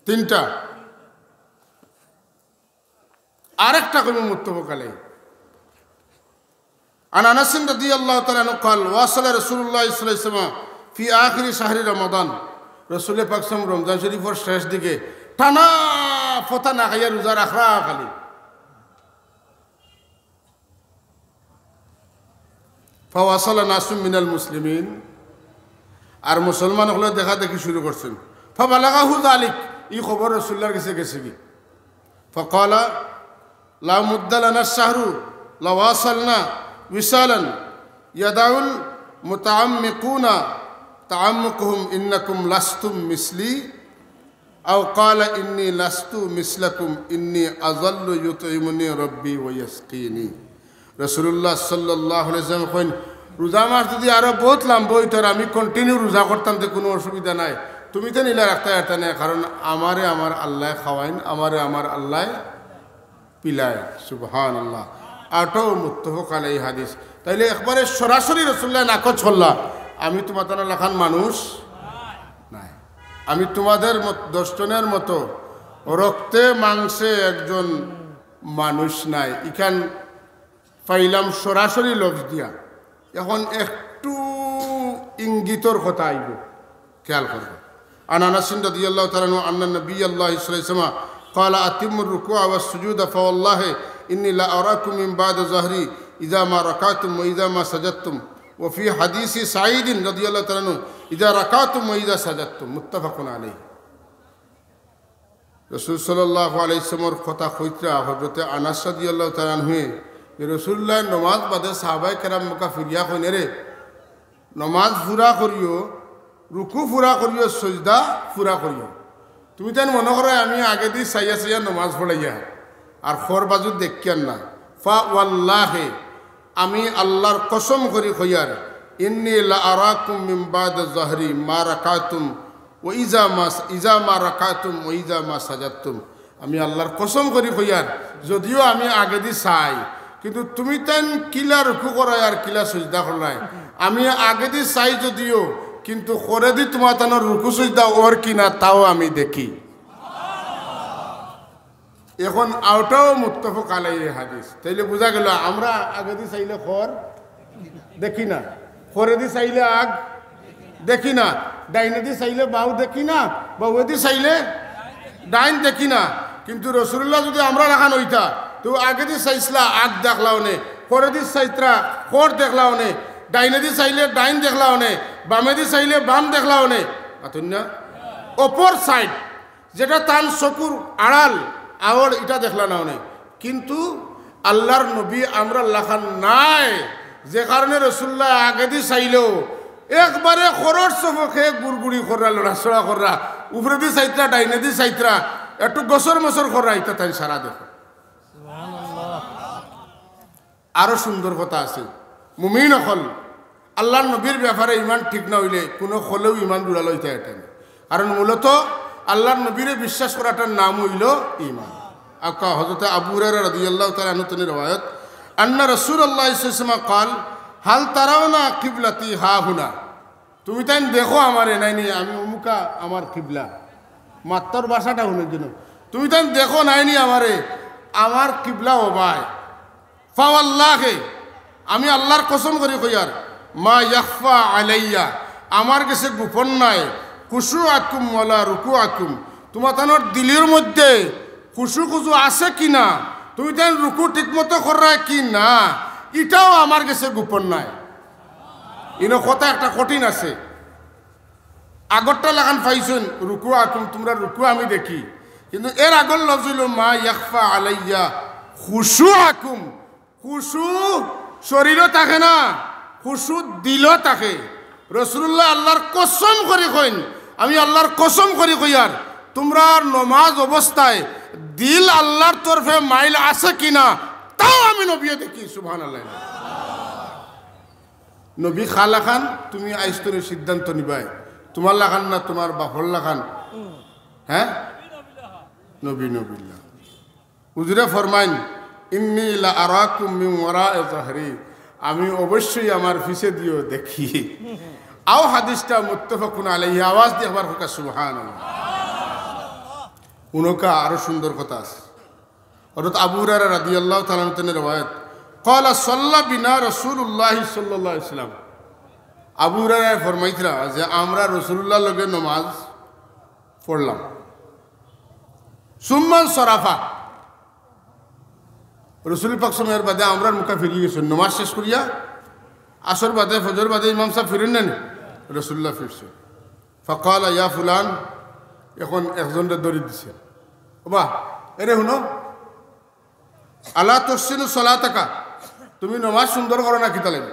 তিনটা। আরেকটা কইমু মুত্তাফাক আলাইহি। عن أنس رضي الله تعالى عنه قال: واصل رسول الله صلى الله عليه وسلم في آخر شهر رمضان। রসুল পাক সাল্লাল্লাহু আলাইহি ওয়াসাল্লাম রমজান শরীফর শেষ দিকে টানা ফতা না খাইয়া রোজা রাখরা খালি। فواصل ناس من المسلمين, আর মুসলমান অকলে দেখা দেখি শুরু করছইন। فبلغه ذلك, ই খবর রসুলুল্লাহর গেছে গেছেগি। فقال: لو مد لنا الشهر لواصلنا وصالا يدع المتعمقون تعمقهم إنكم لستم مثلي أو قال إني لست مثلكم إني أظل يطعمني ربي ويسقيني। রাসূলুল্লাহ সাল্লাল্লাহু আলাইহি ওয়াসাল্লাম কইন, রোজা মাস যদি আরো বহুত লম্বা অইতো আর আমি continue রোজা করতাম, তে কুনু অসুবিধা নাই। তুমি তো ইলা রাখতায় পারতায় নায়, কারণ আমারে আমার আল্লায় খাওয়াইন, আমারে আমার আল্লায় পিলাইন। সুবহানাল্লাহ। অউটাও মুত্তাফাক আলাইহি হাদিস। তাইলে একবারে সরাসরি রাসূলুল্লাহ নাকচ করলা, আমি তুমাতানর লাখান মানুষ নায়, আমি তুমাদের মত-, দশ জনর মতো রক্তে মাংসে একজন মানুষ নায়। ইখান পাইলাম সরাসরি লফজ দিয়া। এখন একটু ইঙ্গিতর কথা আইবো, খেয়াল করবা। عن أنس رضي الله تعالى عنه أن النبي الله صلى الله عليه وسلم قال: أتموا الركوع والسجود فوالله إني لأراكم من بعد ظهري إذا ما ركعتم وإذا ما سجدتم، وفي حديث سعيد رضي الله تعالى عنه: إذا ركعتم وإذا سجدتم، متفق عليه। রাসূল সাল্লাল্লাহু আলাইহি ওয়াসাল্লামর কথা কইতরা হযরতে আনাস রাদিয়াল্লাহু তাআলা আনহুয়ে, যে রাসূলুল্লাহ নমাজ বাদে সাহাবায়ে কেরাম মক্কা ফিরিয়া কইন, "রে, নমাজ পুরা করিও, রুকু পুরা করিও, সজদা পুরা করিও।" তুমিতাইন মনো করো আমি আগেদি চাইয়া চাইয়া নমাজ পড়াইয়ার, আর খর বাজু দেখিয়ার না। فوالله, আমি আল্লাহর কসম করি কইয়ার, إني لأراكم من بعد ظهري ما ركعتم وإذا ما، إذا ما ركعتم وإذا ما سجدتم। আমি আল্লাহর কসম করি কইয়ার, যদিও আমি আগেদি চাই, কিন্তু তুমিতাইন কিলা রুকু কররায় আর কিলা সজদা কররায়, আমি আগেদি চাই যদিও, কিন্তু খরেদি তুমাতানর রুকু সজদা অর কিনা তাও আমি দেখি। এখন অউটাও মুত্তাফাক আলাইহি হাদিস। তাইলে বুঝা গেল, আমরা আগেদি চাইলে খর দেখি না, খরেদি চাইলে আগ দেখি না, ডাইনেদি চাইলে বাউ দেখি না, বাউয়েদি চাইলে ডাইন দেখি না। কিন্তু রাসূলুল্লাহ যদি আমরার লাখান অইতা, তে আগেদি চাইছলা আগ দেখলা অনে, খরেদি চাইতরা খর দেখলা অনে, ডাইনেদি চাইলে ডাইন দেখলা অনে, বামেদি চাইলে বাম দেখলা অনে। মাতইন না? Opposite side, যেটা তান চকুর আড়াল, আওর ইটা দেখলা না অনে। কিন্তু আল্লাহর নবী আমরার লাখান নায়, যে কারণে রাসূলুল্লাহ আগেদি চাইলেও একবারে খরর সফকে গুড়গুড়ি কররা, লড়াচড়া কররা, উপরেদি চাইতরা, ডাইনেদি চাইতরা, একটু গসর মসর কররা, ইটা তাইন সারা দেখো। আরো সুন্দর কথা আছে। মুমিন অকল, আল্লাহর নবীর ব্যাপারে ইমান ঠিক না অইলে কুনু অকলেউ ইমান জুড়া লইতা পারতা না। কারণ মূলত আল্লাহর নবীরে বিশ্বাস করাটার নাম অইলো ইমান। আক্কা হযরতে আবু হুরায়রা রাদিয়াল্লাহু তাআলা আনহু তনে রেওয়ায়ত, أن رسول الله صلى الله عليه وسلم قال: هل ترون قبلتي ها هنا؟ তুমিতাইন দেখো আমারে নাইনি, আমি অমুকা আমার কিবলা। মাত্তর ভাষাটা হুনইন যেন। তুমিতাইন দেখো নাইনি আমারে, আমার কিবলা অবায়। فوالله, আমি আল্লাহর কসম করি কইয়ার, ما يخفى علي, আমার গেছে গোপন নায়, خشوعكم ولا ركوعكم, তুমাতানর দিলর মধ্যে খুশু খুজু আছে কি না, তুমিতাইন রুকু ঠিকমতো কররায় কি না, ইটাও আমার গেছে গোপন নায়। ইনো কথা একটা কঠিন আছে। আগরটা লাখান পাইছইন, خشوعكم, তুমরার রুকু আমি দেখি। কিন্তু এর আগর লফজ অইলো ما يخفى علي خشوعكم। খুশু শরীরো থাকে না, খুশু দিলো থাকে। রাসূলুল্লাহ আল্লাহর কসম করি কইন, আমি আল্লাহর কসম করি কইয়ার, তুমরার নমাজ অবস্থায় দিল আল্লাহর তরফে মাইল আছে কি না, তাও আমি নবীয়ে দেখি। সুবহানাল্লাহ। নবী খা লাখান, তুমি আইজ থনে সিদ্ধান্ত নিবায়, তুমার লাখান না তুমার বাপর লাখান? হ্যাঁ, নবী নবীল্লা। হুজুরে ফরমাইন, "ইন্নী লা আরাকুম মিন ওয়ারাই যাহরি", আমি অবশ্যই আমার পিছে দিও দেখি। আও হাদিসটা মুত্তাফাকুন আলাইহি, আওয়াজ দি একবার কউক্কা সুবহানাল্লাহ। হুনউক্কা, আরো সুন্দর কথা আছে। হযরত আবু হুরায়রা রাদিয়াল্লাহু তাআলা আনহু থনে রেওয়ায়েত, ক্বালা সাল্লা বিনা রাসূলুল্লাহি সাল্লাল্লাহু আলাইহি ওয়াসাল্লাম। আবু হুরায়রা ফরমাইতরা যে আমরা রাসূলুল্লাহর লগে নমাজ পড়লাম। সুম্মান সরাফা, রাসূল পাক সাল্লাল্লাহু আলাইহি ওয়াসাল্লাম এর বাদে আমরার মুখা ফিরি গেছইন, নমাজ শেষ করিয়া, আসর বাদে, ফজর বাদে ইমাম সাব ফিরইন না নি? রাসূলুল্লাহ ফিরছইন। ফাকালা, "ইয়া ফুলান", এখন একজনরে ধরি দিছে, "ওবা, এরে হুনো, আলা তুহসিনু সালাতাকা, তুমি নমাজ সুন্দর করো না কিতা লাগি?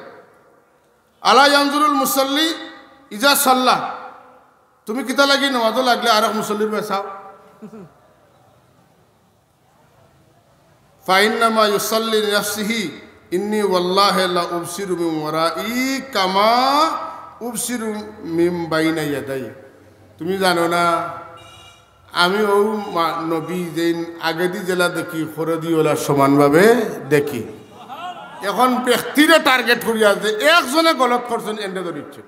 আলা ইয়ানজুরুল মুসাল্লি ইজা সাল্লা, তুমি কিতা লাগি নমাজো লাগলে আরক মুসল্লির বায় চাও?" ফাইন্নামা ইউসাল্লি লিনাফসিহি, ইন্নী ওয়াল্লাহি লা উবসিরু মিন ওয়ারাই কামা উবসিরু মিন বাইনা ইয়াদাই। তুমি জানো না, আমি অউ মা-, নবী যেইন আগেদি যেলা দেখি, খরদি ওলা সমানভাবে দেখি। এখন ব্যক্তিরে টার্গেট করিয়া যে একজনে গলত করছইন, এনরে ধরিছে।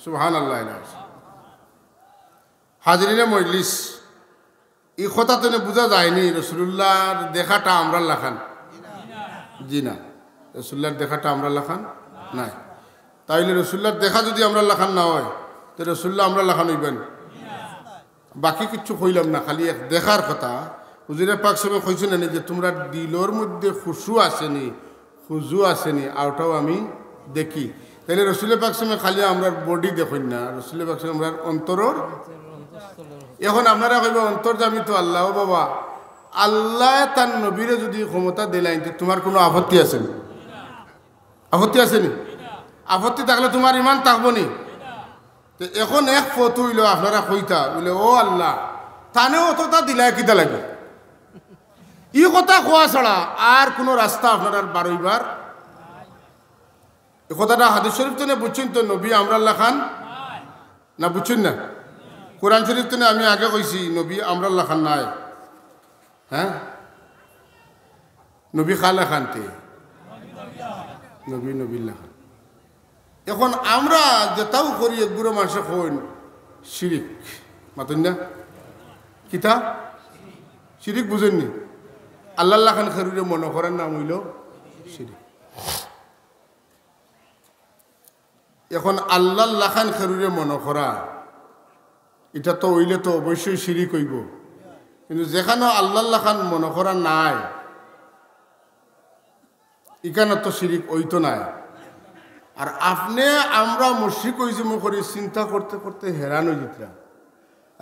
সুবহানাল্লাহ। হাজিরিনে মজলিস, ই কথা থনে বুঝা যায়নি রাসূলুল্লাহর দেখাটা আমরার লাখান? জি না, রাসূলুল্লাহর দেখাটা আমরার লাখান নায়। তাইলে রাসূলুল্লাহর দেখা যুদি আমরার লাখান না অয়, তে রাসূলুল্লাহ আমরার লাখান অইবা নি? বাকি কিচ্ছু কইলাম না, খালি এক দেখার কথা। হুজুরে পাক সাহেবে কইছইন না নি যে তুমরার দিলর মধ্যে খুশু আছে নি, খুজু আছে নি, অটাও আমি দেখি। তাইলে রসুলে পাক সাল্লাল্লাহু আলাইহি ওয়াসাল্লামে খালি আমরার বডি দেখইন না, রসুলে পাক সাল্লাল্লাহু আলাইহি ওয়াসাল্লাম আমরার অন্তরর। এখন আপনারা কইবা, "অন্তর্যামী তো আল্লাহ।" ও বাবা, আল্লায় তান নবীরে যুদি ক্ষমতা দিলাইন, তে তুমার কুনু আপত্তি আছে নি? আপত্তি আছে নি? আপত্তি থাকলে তুমার ইমান থাকবো নি? তে এখন এক পথ অইলো, আপনারা কইতা বলে, "ও আল্লাহ, তানে অততা দিলায় কিতা লাগি?" ই কথা কওয়া ছাড়া আর কুনু রাস্তা আপনারার বারইবার। ই কথাটা হাদিস শরীফ থনে বুঝছইন তো, নবী আমরার লাখান না, বুঝছইন না? কোরআন শরীফ থনে আমি আগে কইছি, নবী আমরার লাখান নায়। হ্যাঁ, নবী কার লাখান তে? নবী নবীর লাখান। এখন আমরা যেতাউ করি, একগুরু মানষে কইন শিরিক, মাতইন না? কিতা? শিরিক বুঝইন নি? আল্লাহর লাখান কেউরে মনো করার নাম অইলো শিরিক। এখন আল্লাহর লাখান কেউরে মনো করা, ইটা তো অইলে তো অবশ্যই শিরিক অইবো। কিন্তু যেখানো আল্লাহর লাখান মনো করা নাই, ইখানো তো শিরিক অইতো নায়। আর আপনে আমরা মুশরিক অইযিমু করি চিন্তা করতে করতে হেরান অইযিতরা।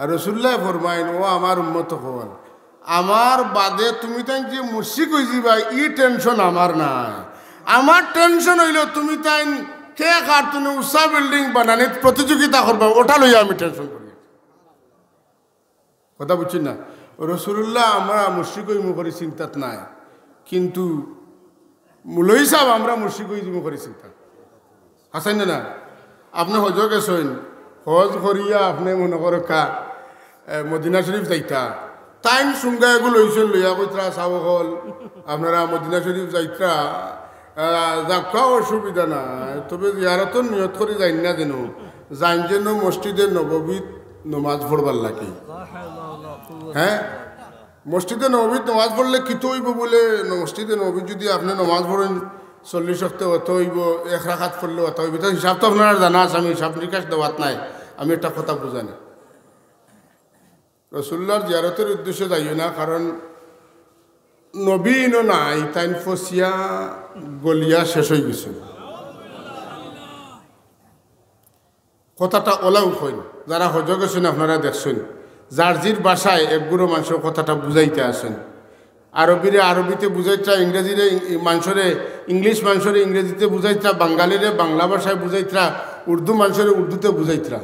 আর রসুলুল্লায় ফরমাইন, "ও আমার উম্মত অকল, আমার বাদে তুমি তাইন যে মুশরিক অইযিবায়, ই টেনশন আমার নাই। আমার টেনশন অইলো তুমি তাইন কে কার থনে উচা বিল্ডিং বানানিত প্রতিযোগিতা করবা, অটা লইয়া আমি টেনশন করি।" কথা বুঝছইন না? রসুলুল্লাহ আমরা মুশরিক অইমু করি চিন্তাত নাই, কিন্তু মৌলভী সাব আমরা মুশরিক অইযিমু করি চিন্তাত। হাছা নি না? আপনে হজো গেছইন, হজ করিয়া আপনে মনো করউক্কা, এ, মদিনা শরীফ যাইতা। তাইন সুঙ্গা এগু লইছইন, লইয়া কইতরা, "সাব অকল, আপনারা মদিনা শরীফ যাইতরা, আ, যাউক্কা, অসুবিধা নাই, তবে জিয়ারতর নিয়ত করি যাইন না যেন, যাইন যেন মসজিদে নববীত নমাজ পড়বার লাগি।" হ্যাঁ? মসজিদে নববীত নমাজ পড়লে কিতা অইবো বুলে, মসজিদে নববীত যুদি আপনে নমাজ পড়ইন চল্লিশ ওয়াক্তে, অতা অইবো, এক রাকাত পড়লে অতা অইবো। ইতা হিসাব তো আপনারার জানা আছে, আমি হিসাব নিকাশ দেওয়াত নাই, আমি একটা কথা বুঝানি। রসুলুল্লাহর জিয়ারতর উদ্দেশ্যে যাইও না, কারণ নবী ইনো নাই, তাইন ফসিয়া গলিয়া শেষ অইগেছইন। কথাটা অলাউ কইন, যারা হজো গেছইন আপনারা দেখছইন, যার জির ভাষায় একগুরু মানষে কথাটা বুঝাইতা আছইন। আরবিরে আরবিতে বুঝাইতরা, ইংরেজিরে ইং-, মানষরে, ইংলিশ মানষরে ইংরেজিতে বুঝাইতরা, বাঙালিরে বাংলা ভাষায় বুঝাইতরা, উর্দু মানষরে উর্দুতে বুঝাইতরা।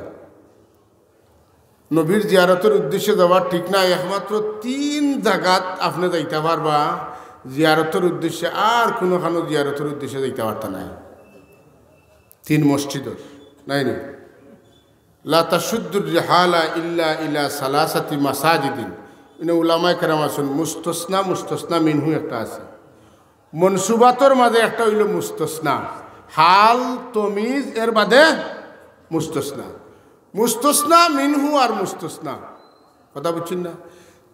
নবীর জিয়ারতর উদ্দেশ্যে যাওয়া ঠিক নায়, একমাত্র তিন জাগাত আপনে যাইতা পারবা জিয়ারতর উদ্দেশ্যে, আর কুনুখানো জিয়ারতর উদ্দেশ্যে যাইতা পারতা নায়। তিন মসজিদর, নায়নি? লা তাশুদ্দুর রিহালা ইল্লা ইলা সালাসাতি মাসাজিদিন। ইনো উলামায়ে কেরাম আছইন, মুস্তসনা, মুস্তসনা মিনহু একটা আছে। মনসুবাতর মাঝে একটা অইলো মুস্তসনা, হাল, তমিজ, এর বাদে মুস্তসনা। মুস্তসনা মিনহু আর মুস্তসনা, কথা বুঝছইন না?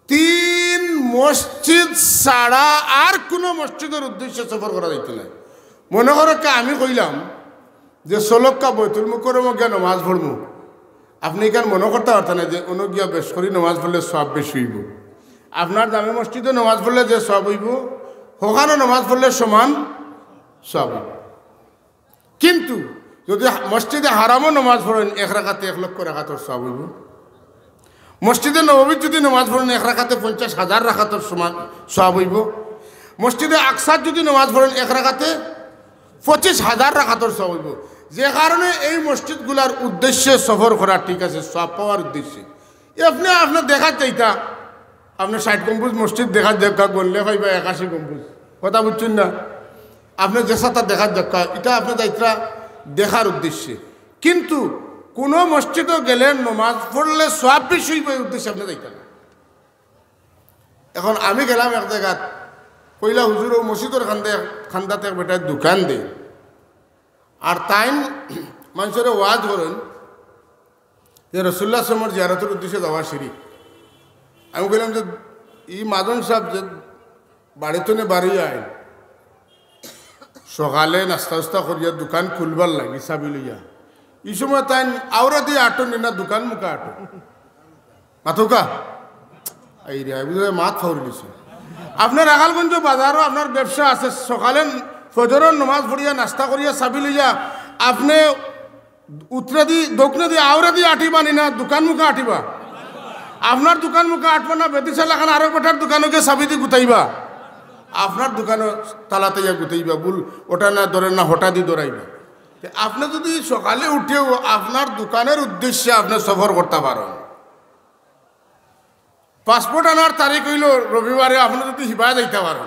তিন মসজিদ ছাড়া আর কুনু মসজিদর উদ্দেশ্যে সফর করা যাইতো নায়। মনো করউক্কা, আমি কইলাম যে, "চলউক্কা, বাইতুল মুকাররমো গিয়া নমাজ পড়মু।" আপনে ইখান মনো করতা পারতা নায় যে অনো গিয়া বেশ করি নমাজ পড়লে সওয়াব বেশি অইবো। আপনার জামে মসজিদো নমাজ পড়লে যে সওয়াব অইবো, হখানো নমাজ পড়লে সমান সওয়াব অইবো। কিন্তু যুদি মসজিদে হারামো নমাজ পড়ইন, এক রাকাতে এক লক্ষ রাকাতর সওয়াব অইবো। মসজিদে নববীত যুদি নমাজ পড়ইন, এক রাকাতে পঞ্চাশ হাজার রাকাতর সমান সওয়াব অইবো। মসজিদে আকসাত যুদি নমাজ পড়ইন, এক রাকাতে পঁচিশ হাজার রাকাতর সওয়াব অইবো। যে কারণে এই মসজিদগুলার উদ্দেশ্যে সফর করা ঠিক আছে, সওয়াব পাওয়ার উদ্দেশ্যে। আপনে, আপনে দেখাত যাইতা, আপনে ষাইট গম্বুজ মসজিদ দেখাত যাউক্কা, গনলে পাইবা একাশি গম্বুজ। কথা বুঝছইন না? আপনে যেছাতা দেখাত যাউক্কা, ইটা আপনে যাইত্রা দেখার উদ্দেশ্যে। কিন্তু কুনু মসজিদো গেলে নমাজ পড়লে সওয়াব বেশি অইবো, এই উদ্দেশ্যে আপনে যাইতা না। এখন আমি গেলাম এক জাগাত, কইলা, "হুজুর, অউ মসজিদর কান্দে, কান্দাত এক বেটায় দোকান দেইন।" আর তাইন মানষরে ওয়াজ করইন যে রসুলুল্লাহ সাল্লাল্লাহু আলাইহি ওয়াসাল্লামর জিয়ারতর উদ্দেশ্যে যাওয়া শিরিক। আমি কইলাম যে, "ই মাজন সাব যে বাড়ি থনে বারইয়া আইন, সকালে নাস্তা-উস্তা করিয়া দোকান খুলবার লাগি চাবি লইয়া, ই সময় তাইন আওরাদি আটইন নি না দোকান মুখা আটইন?" মাতউক্কা? এই রে, বুঝলে মাত ফাউরি দিছে। আপনার রাখালগঞ্জ বাজারো আপনার ব্যবসা আছে, সকালে ফজরর নমাজ পড়িয়া, নাস্তা করিয়া, চাবি লইয়া, আপনে উত্তরেদি, দক্ষিণেদি, আওরাদি আটিবা নি না দোকান মুখা আটিবা? আপনার দোকান মুখা আটবা না, বেদিশা লাখান আরো বেটার দোকানো গিয়া চাবি দি গুতাইবা? আপনার দোকানো তালা তাইয়া গুতাইবা, বুল ওটা না ধরে না, হটা দি ধরাইবা। তে আপনে যুদি সকালে উঠিয়াউ আপনার দোকানর উদ্দেশ্যে আপনে সফর করতা পারইন, পাসপোর্ট আনার তারিখ অইলো রবিবারে, আপনে যুদি হিবায় যাইতা পারইন,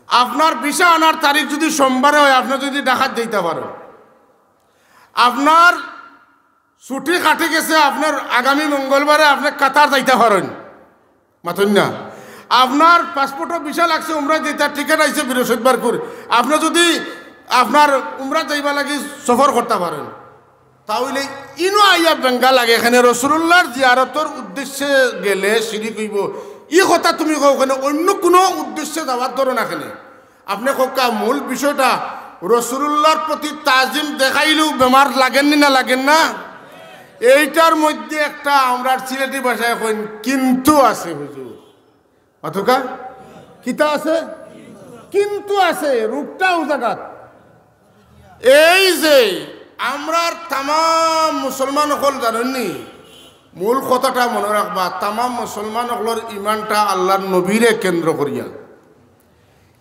আপনার ভিসা আনার তারিখ যুদি সোমবারে অয়, আপনে যুদি ঢাকাত যাইতা পারইন, আপনার ছুটি কাটি গেছে, আপনার আগামী মঙ্গলবারে আপনে কাতার যাইতা পারইন। মাতইন না? আপনার পাসপোর্টো ভিসা লাগছে, উমরাত যাইতা, টিকিট আইছে বৃহস্পতিবারকুর। আপনে যুদি আপনার উমরাত যাইবার লাগি সফর করতা পারইন, তা অইলে ইনো আইয়া বেঙ্গা লাগে, এখানে রসুলুল্লাহর জিয়ারতর উদ্দেশ্যে গেলে শিরিক অইবো। ই কথা তুমি কও কেনে, অইন্য কুনু উদ্দেশ্যে যাওয়ার ধরো না কেনে। আপনে কউক্কা, মূল বিষয়টা রসুলুল্লাহর প্রতি তাজিম দেখাইলেও বেমার লাগের নি না লাগের না? এইটার মধ্যে একটা, আমরার সিলেটি ভাষায় কইন, কিন্তু আছে হুজুর। মাতউক্কা? কিতা আছে? কিন্তু আছে, রোগটা অউ জাগাত। এই যে আমরার তামাম মুসলমান অকল জানইন নি, মূল কথাটা মনো রাখবা, তামাম মুসলমান অকলর ইমানটা আল্লাহর নবীরে কেন্দ্র করিয়া।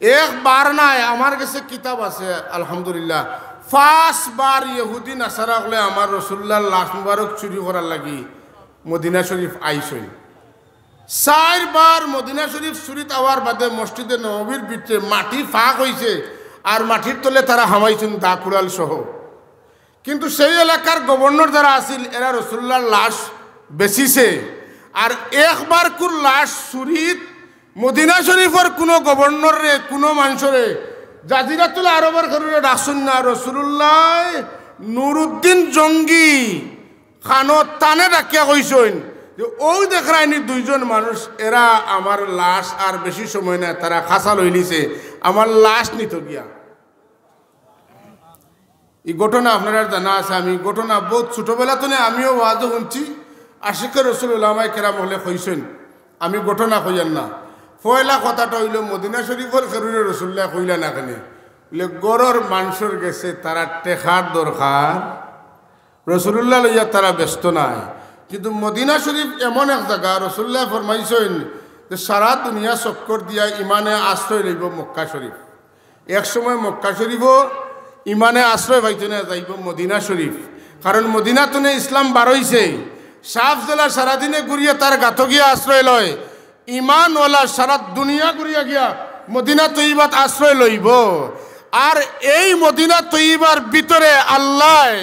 একবার নায়, আমার গেছে কিতাব আছে, আলহামদুলিল্লাহ, পাঁচবার ইহুদি নাসারা অকলে আমার রসুলুল্লাহর লাশ মুবারক চুরি করার লাগি মদিনা শরীফ আইছইন। চাইরবার মদিনা শরীফ চুরিত আওয়ার বাদে মসজিদে নববীর ভিতরে মাটি ফাঁক অইছে, আর মাটির তলে তারা হামাইছইন দা কুড়াল সহ। কিন্তু সেই এলাকার গভর্নর যারা আছিল, এরা রসুলুল্লাহর লাশ বেচিছে। আর একবারকুর লাশ চুরিত মদিনা শরীফর কুনু গভর্নররে, কুনু মানষরে, জাজিরাতুল আরবর কেউরে ডাকছইন না। রসুলুল্লাহ নুরুদ্দিন জঙ্গি কানো তানে ডাকিয়া কইছইন যে, "অউ দেখরায়নি দুইজন মানুষ, এরা আমার লাশ আর বেশি সময় নায়, তারা খাসা লইলিছে, আমার লাশ নিতো গিয়া।" ই ঘটনা আপনারার জানা আছে, আমি ঘটনা বউত ছোটবেলা থনে আমিও ওয়াজো হুনছি, আশিকে রসুল উলামায়ে কেরাম অকলে কইছইন, আমি ঘটনা কইয়ার না। পয়লা কথাটা অইলো, মদিনা শরীফর কেউরে রসুলুল্লায় কইলা না কেনে? বলে, ঘরর মানষর গেছে তারার টেকার দরকার, রসুলুল্লাহ লইয়া তারা ব্যস্ত নায়। কিন্তু মদিনা শরীফ এমন এক জাগা, রসুলুল্লায় ফরমাইছইন যে সারা দুনিয়া চক্কর দিয়া ইমানে আশ্রয় লইবো মক্কা শরীফ। এক সময় মক্কা শরীফও ইমানে আশ্রয় পাইতো না, যাইবো মদিনা শরীফ। কারণ মদিনা থনে ইসলাম বারইছে। সাপ যেলা সারাদিনে ঘুরিয়া তার গাতো গিয়া আশ্রয় লয়, ইমানওয়ালা সারা দুনিয়া ঘুরিয়া গিয়া মদিনা তৈবাত আশ্রয় লইবো। আর এই মদিনা তৈয়বার ভিতরে আল্লায়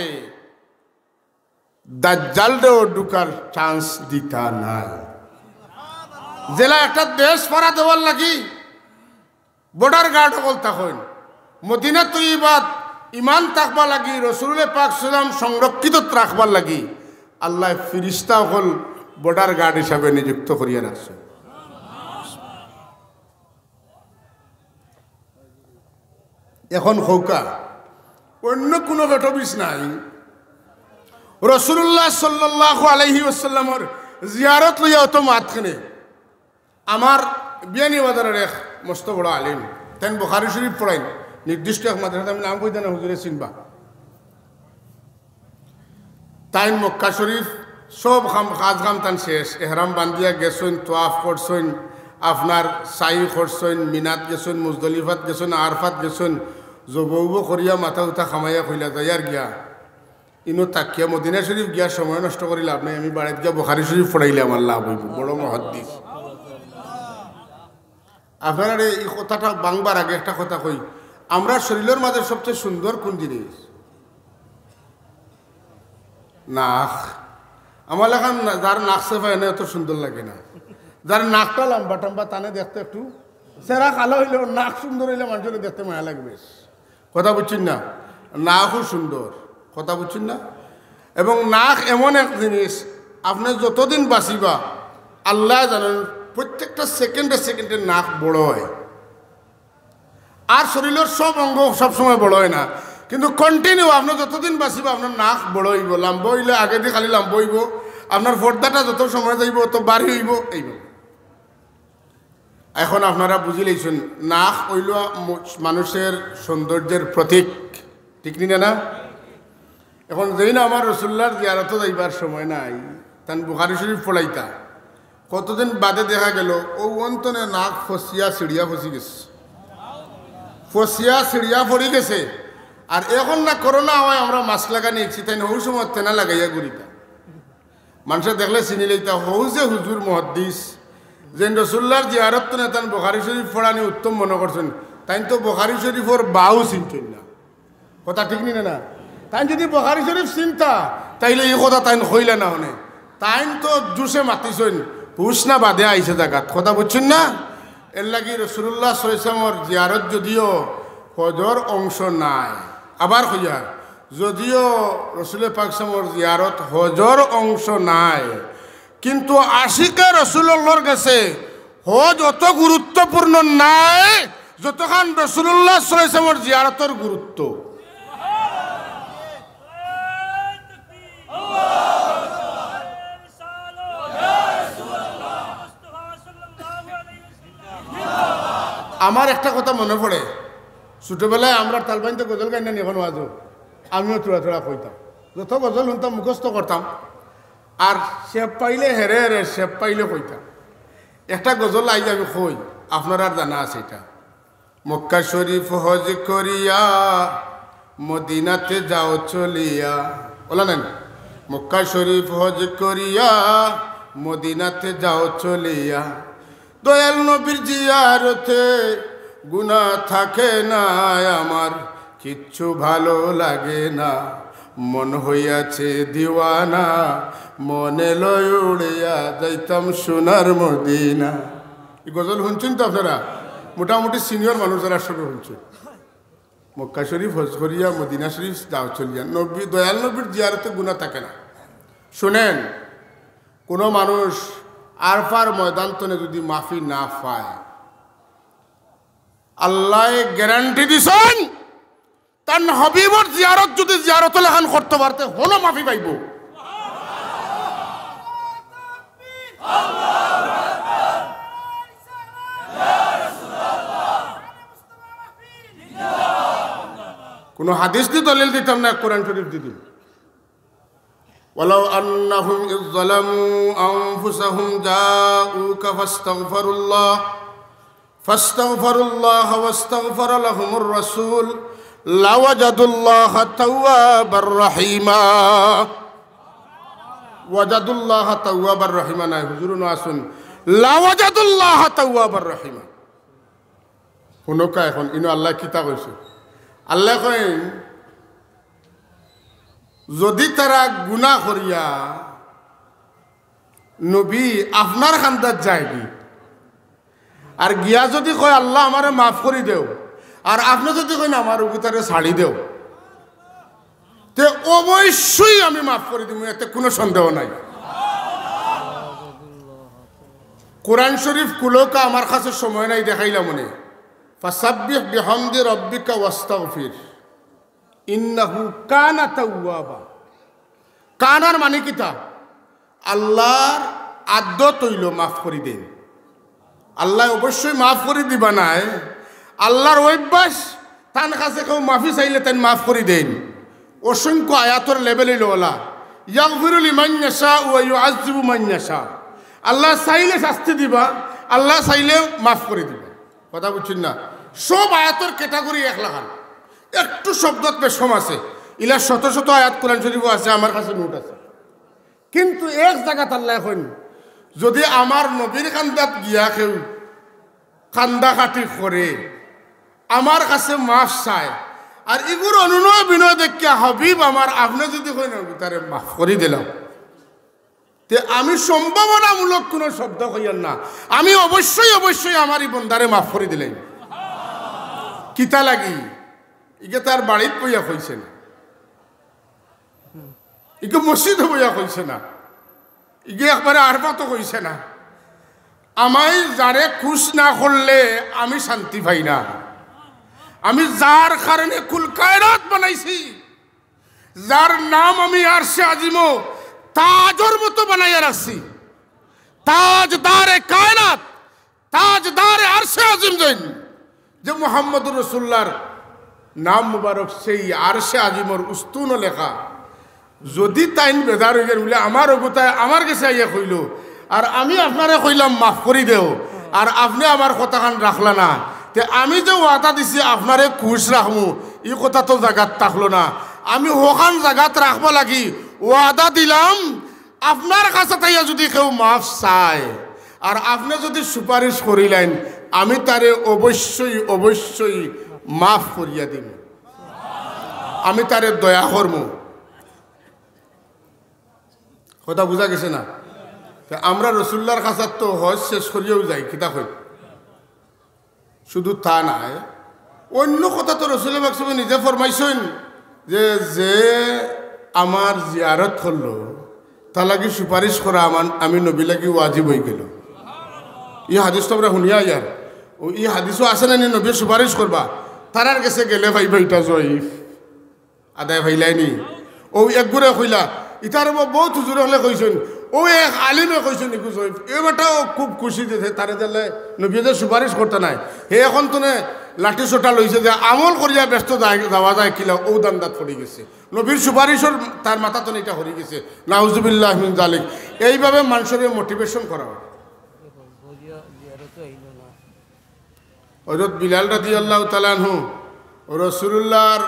দাজ্জালরেও ঢুকার চান্স দিতা নায়। যেলা একটা দেশ পাহারা দেওয়ার লাগি বর্ডার গার্ড অকল থাকইন, মদিনা তৈয়বাত ইমান থাকবার লাগি, রসুল পাক সাল্লাম সংরক্ষিত রাখবার লাগি আল্লায় ফিরিস্তা অকল বর্ডার গার্ড হিসাবে নিযুক্ত করিয়া রাখছইন। এখন কউক্কা, অইন্য কুনু বেটবিস নাই। রসুলুল্লাহ সাল্লাল্লাহু আলাইহি ওয়াসাল্লামর জিয়ারত লইয়া অত মাত কেনে? আমার বিয়ানীবাজারর এক মস্ত বড় আলিম, তাইন বুখারী শরীফ পড়াইন, নির্দিষ্ট এক মাদ্রাসাত, আমি নাম কইতাম না, হুজুরে চিনবা। তাইন মক্কা শরীফ সব কাম, কাজ কাম তান শেষ, এহরাম বান্ধিয়া গেছইন, তোয়াফ করছইন, আপনার সাই করছইন, মিনাত গেছইন, মুজদলিফাত গেছইন, আরফাত গেছইন, জবউব করিয়া মাথা উঠা কামাইয়া কইলা, "যাইয়ার গিয়া, ইনো থাকিয়া মদিনা শরীফ গিয়া সময় নষ্ট করি লাভ নাই, আমি বাড়িত গিয়া বুখারী শরীফ পড়াইলে আমার লাভ অইবো।" বড় মুহাদ্দিস। আপনারারে ই কথাটা ভাঙবার আগে একটা কথা কই, আমরার শরীলর মাঝে সবচেয়ে সুন্দর কুন জিনিস? নাক। আমার লাখান না-, যার নাক ছেফা এনে অত সুন্দর লাগে না। যার নাকটা লম্বা টম্বা, তানে দেখতে একটু, চেহারা কালা অইলেও নাক সুন্দর অইলে মানষরে দেখতে মায়া লাগবে। কথা বুঝছইন না? নাকও সুন্দর। কথা বুঝছইন না? এবং নাক এমন এক জিনিস, আপনে যতদিন বাঁচিবা, আল্লায় জানইন, প্রত্যেকটা সেকেন্ডে সেকেন্ডে নাক বড় অয়। আর শরীলর সব অঙ্গ সবসময় বড় অয় না, কিন্তু কন্টিনিউ আপনে যতদিন বাঁচিবা, আপনার নাক বড় অইবো, লম্বা অইলে আগেদি খালি লম্বা অইবো, আপনার পর্দাটা যত সময় যাইবো, অত ভারি অইবো, এইভাবে। এখন আপনারা বুঝিলাইছইন, নাক অইলো ম-, মানুষর সৌন্দর্যর প্রতীক, ঠিক নি না? এখন যেইন আমার রসুলুল্লাহর জিয়ারতো যাইবার সময় নাই, তান বুখারী শরীফ পড়াইতা, কতদিন বাদে দেখা গেল, অউ অন্তনে নাক ফসিয়া ছিড়িয়া ফসি গেছে, ফসিয়া ছিড়িয়া পড়ি গেছে। আর এখন না করোনা অওয়ায় আমরা মাস্ক লাগানি দেখছি, তাইন হউ সময় তেনা লাগাইয়া ঘুরিতা। মানষে দেখলে চিনিলাইতা, হউ যে হুজুর মুহাদ্দিস, যেইন রসুলুল্লাহর জিয়ারত তনে তান বুখারী শরীফ পড়ানি উত্তম মনো করছইন, তাইন তো বুখারী শরীফর বাউ চিনছইন না। কথা ঠিক নি না? তাইন যুদি বুখারী শরীফ চিনতা, তাইলে ই কথা তাইন কইলা না অনে। তাইন তো জুশে মাতিছইন, হুশ না বাদে আইছে জাগাত। কথা বুঝছইন না? এরলাগি রসুলুল্লাহ সাল্লাল্লাহু আলাইহি ওয়াসাল্লামর জিয়ারত যুদিও হজর অংশ নায়, আবার কইয়ার, যুদিও রসুলে পাক সাল্লাল্লাহু আলাইহি ওয়াসাল্লামর জিয়ারত হজর অংশ নায়, কিন্তু আশিকে রসুলুল্লাহর গেছে হজ অত গুরুত্বপূর্ণ নায়, যতখান রসুলুল্লাহ সাল্লাল্লাহু আলাইহি ওয়াসাল্লামর জিয়ারতর গুরুত্ব। আমার একটা কথা মনো পড়ে, ছোটবেলায় আমরার তালবাইন্তে গজল গাইন না নি, এখন ওয়াজো আমিও থুড়া থুড়া কইতাম, যত গজল হুনতাম মুখস্থ করতাম, আর শেপ পাইলে হেরে হেরে শেপ পাইলে কইতাম। একটা গজল আইজ আমি কই, আপনারার জানা আছে ইটা। মক্কা শরীফ হজ করিয়া মদিনাতে যাও চলিয়া। অলা নায় নি? মক্কা শরীফ হজ করিয়া মদিনাতে যাও চলিয়া। দয়াল নবীর জিয়ারতে গুনা থাকে না আমার, কিচ্ছু ভালো লাগে না। মন হইয়াছে দিওয়ানা, মনে লয় উড়িয়া যাইতাম সোনার মদিনা। ই গজল হুনছইন তো আপনারা? মোটামুটি সিনিয়র মানুষ যারা সবে হুনছইন। মক্কা শরীফ হজ করিয়া মদিনা শরীফ যাও চলিয়া। নবী, দয়াল নবীর জিয়ারতে গুনা থাকে না। শুনেন, কুনু মানুষ আরফার ময়দান তনে যুদি মাফি না পায়, আল্লায় গ্যারান্টি দিছইন, তান হাবিবর জিয়ারত যুদি জিয়ারতর লাখান করতো পারতে, হনো মাফি পাইবো। কুনু হাদিস দি দলিল দিতাম না, কোরআন শরীফ দি দিমু। ولو أنهم إذ ظلموا أنفسهم جاءوك فاستغفروا الله فاستغفروا الله واستغفر لهم الرسول لوجدوا الله توابا رحيما. وجدوا الله توابا رحيما নায়, হুজুর অনো আছইন। لوجدوا الله توابا رحيما. হুনউক্কা এখন, ইনো আল্লায় কিতা কইছে? আল্লায় কইন, যুদি তারা গুনা করিয়া নবী আপনার কান্দাত যায়গি, আর গিয়া যুদি কয়, "আল্লাহ, আমারে মাফ করি দেও," আর আপনে যুদি কইন, "আমার অগুতারে ছাড়ি দেও," তে অবশ্যই আমি মাফ করি দিমু, এতে কুনু সন্দেহ নাই। কোরআন শরীফ খুলউক্কা, আমার কাছে সময় নাই, দেখাইলাম অনে। ফাসাব্বিহ বিহামদি রাব্বিকা ওয়াস্তাগফির, ইন্নাহু কানা তাওয়াবা। কানার মানি কিতা? আল্লাহর আদত অইলো মাফ করি দেইন। আল্লায় অবশ্যই মাফ করি দিবা নায়। আল্লাহর অভ্যাস, তান কাছে কেউ মাফি চাইলে তাইন মাফ করি দেইন। অসংখ্য আয়াতর level অইলো অলা, ইয়াগফিরু লিমান ইয়াশা ওয়া ইউআযযিবু মান ইয়াশা। আল্লায় চাইলে শাস্তি দিবা, আল্লায় চাইলে মাফ করি দিবা। কথা বুঝছইন না? সব আয়াতর category এক লাখান, একটু শব্দত বেশকম আছে। ইলা শত শত আয়াত কোরআন শরীফো আছে, আমার কাছে note আছে। কিন্তু এক জাগাত আল্লায় কইন, যুদি আমার নবীর কান্দাত গিয়া কেউ কান্দাকাটি করে, আমার কাছে মাফ চায়, আর ইগুর অনুনয় বিনয় দেখিয়া, "হাবিব আমার, আপনে যুদি কইন, আমি তারে মাফ করি দিলাম," তে আমি সম্ভাবনামূলক কুনু শব্দ কইয়ার না, আমি অবশ্যই, অবশ্যই আমার ই বন্দারে মাফ করি দিলাইমু। কিতা লাগি? ইগে তার বাড়িত বইয়া কইছে না, ইগে মসজিদো বইয়া কইছে না, ইগে একবারে আরফাতো কইছে না। আমি যারে খুশ না করলে আমি শান্তি পাই না। আমি যার কারণে কুল কায়নাত বানাইছি, যার নাম আমি আরশে আজিমো তাজর মতো বানাইয়া রাখছি, তাজদারে কায়নাত, তাজদারে আরশে আজিম যেইন, যে মুহাম্মদুর রাসূলুল্লাহর নাম মুবারক সেই আরশে আজিমর উস্তুনো লেখা। যুদি তাইন বেজার অইগেন বুলে, আমার অগুতায় আমার গেছে আইয়া কইলো, আর আমি আপনারে কইলাম মাফ করি দেও, আর আপনে আমার কথাখান রাখলা না, তে আমি যে ওয়াদা দিছি আপনারে খুশ রাখমু, ই কথা তো জাগাত থাকলো না। আমি হখান জাগাত রাখবা লাগি ওয়াদা দিলাম, আপনার কাছে তাইয়া যুদি কেউ মাফ চায়, আর আপনে যুদি সুপারিশ করিলাইন, আমি তারে অবশ্যই, অবশ্যই মাফ করিয়া দিমু, আমি তারে দয়া করমু। কথা বুঝা গেছে না? তে আমরা রসুলুল্লাহর কাছাত তো হজ শেষ করিয়াউ যাই, কিতা কই? শুধু তা নায়, অইন্য কথা তো রসুল পাক সাল্লাল্লাহু আলাইহি ওয়াসাল্লামে নিজে ফরমাইছইন যে, "যে আমার জিয়ারত করলো, তার লাগি সুপারিশ করা আমার, আমি নবী লাগি ওয়াজিব অইগেলো।" ই হাদিস তো আমরা হুনিয়া ইয়ার, অউ ই হাদিসো আছে না নি নবীয়ে সুপারিশ করবা, তারার গেছে গেলে পাইবা ইটা জয়ীফ। আদায় পাইলায়নি? অউ একগুরে কইলা, ইতারে ব-, বউত হুজুর অকলে কইছইন, অউ এক আলিমে কইছইন, ইগু জয়ীফ। এ বেটাও খুব খুশি দিছে, তারে দিলে নবীয়ে যে সুপারিশ করতা নায়। হে অখন তনে লাঠি সোটা লইছে যে আমল করিয়া বেহেস্তো যায়, যাওয়া যায় কিলা, অউ ধান্দাত পড়ি গেছে। নবীর সুপারিশর তার মাথা তনে ইটা হরি গেছে। নাউজুবিল্লাহ মিন জালিক। এইভাবে মানষরে motivation করা অয়। হযরত বিলাল রাদিয়াল্লাহু তাআলা আনহু রাসূলুল্লাহর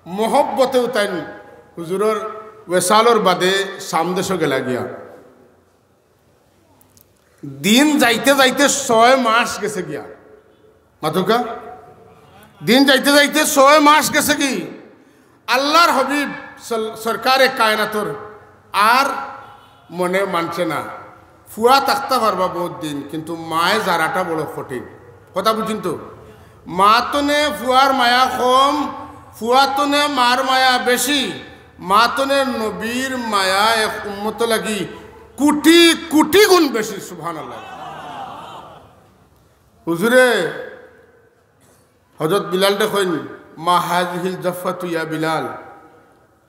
মহব্বতেউ তাইন হুজুরর ওয়েসালর বাদে শাম দেশো গেলা গিয়া। দিন যাইতে যাইতে ছয় মাস গেছে গিয়া। মাতুক্কা? দিন যাইতে যাইতে ছয় মাস গেছে গি। আল্লাহর হাবিব সল-, সরকারে কায়নাতর আর মনে মানছে না। ফুয়া থাকতা পারবা বউত দিন, কিন্তু মায়ে জারাটা বড় কঠিন। কথা বুঝছইন তো? মা তনে ফুয়ার মায়া কম, ফুয়া তনে মার মায়া বেশি। মা তনে নবীর মায়া এক উম্মত লাগি কুটি কুটি গুণ বেশি। সুবহানাল্লাহ। হুজুরে হযরত বিলালরে কইন, "মা হাযিহিল জাফাতু ইয়া বিলাল।"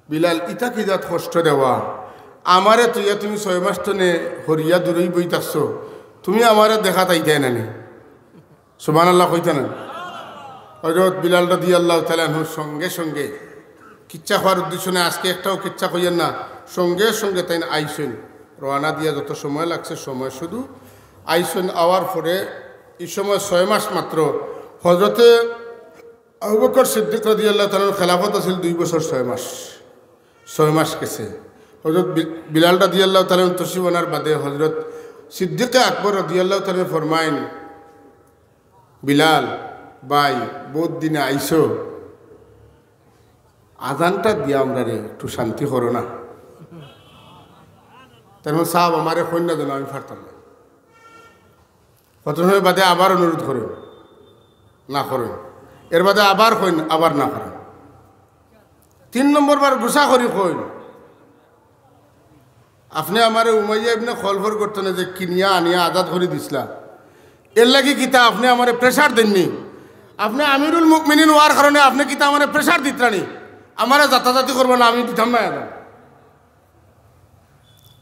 বিলাল, ইতা কি জাত কষ্ট দেওয়া? আমারে থইয়া তুমি ছয় মাস তনে হরিয়া দূরই বই থাকছো, তুমি আমারে দেখাত আইতায় না নি? সুবহানাল্লাহ কইতা না? হযরত বিলাল রাদিয়াল্লাহু তাআলা আনহু সঙ্গে সঙ্গে কিচ্ছা কওয়ার উদ্দেশ্য নাই, আজকে একটাও কিচ্ছা কইয়ের না, সঙ্গে সঙ্গে তাইন আইছইন। রওয়ানা দিয়া যত সময় লাগছে, সময় শুধু আইছইন, আওয়ার পরে ই সময় ছয় মাস মাত্র। হযরতে আবু বকর সিদ্দিক রাদিয়াল্লাহু তাআলা আনহুর খেলাফত আছিল দুই বছর ছয় মাস, ছয় মাস গেছে। হযরত বি-, বিলাল রাদিয়াল্লাহু তাআলা আনহু তশরিফ আনার বাদে হযরত সিদ্দিকে আকবর রাদিয়াল্লাহু তাআলা আনহু ফরমাইন, "বিলাল ভাই, বউত দিনে আইছো, আজানটা দিয়া আমরারে একটু শান্তি করো না।" তাইন বলে, "সাব, আমারে কইন না যেন, আমি পারতাম না।" কত সময় বাদে আবার অনুরোধ করইন, না করইন। এর বাদে আবার কইন, আবার না করইন। তিন নম্বর বার গুসা করি কইন, "আপনে আমারে উমাইয়া ইবনে খলফর গর্ত থনে যে কিনিয়া আনিয়া আজাদ করি দিছলা, এর লাগি কিতা আপনে আমারে pressure দেইন নি? আপনে আমিরুল মুমিনিন অওয়ার কারণে আপনে কিতা আমারে pressure দিতরা নি? আমারে জাতাজাতি করবা না, আমি দিতাম না এখন।"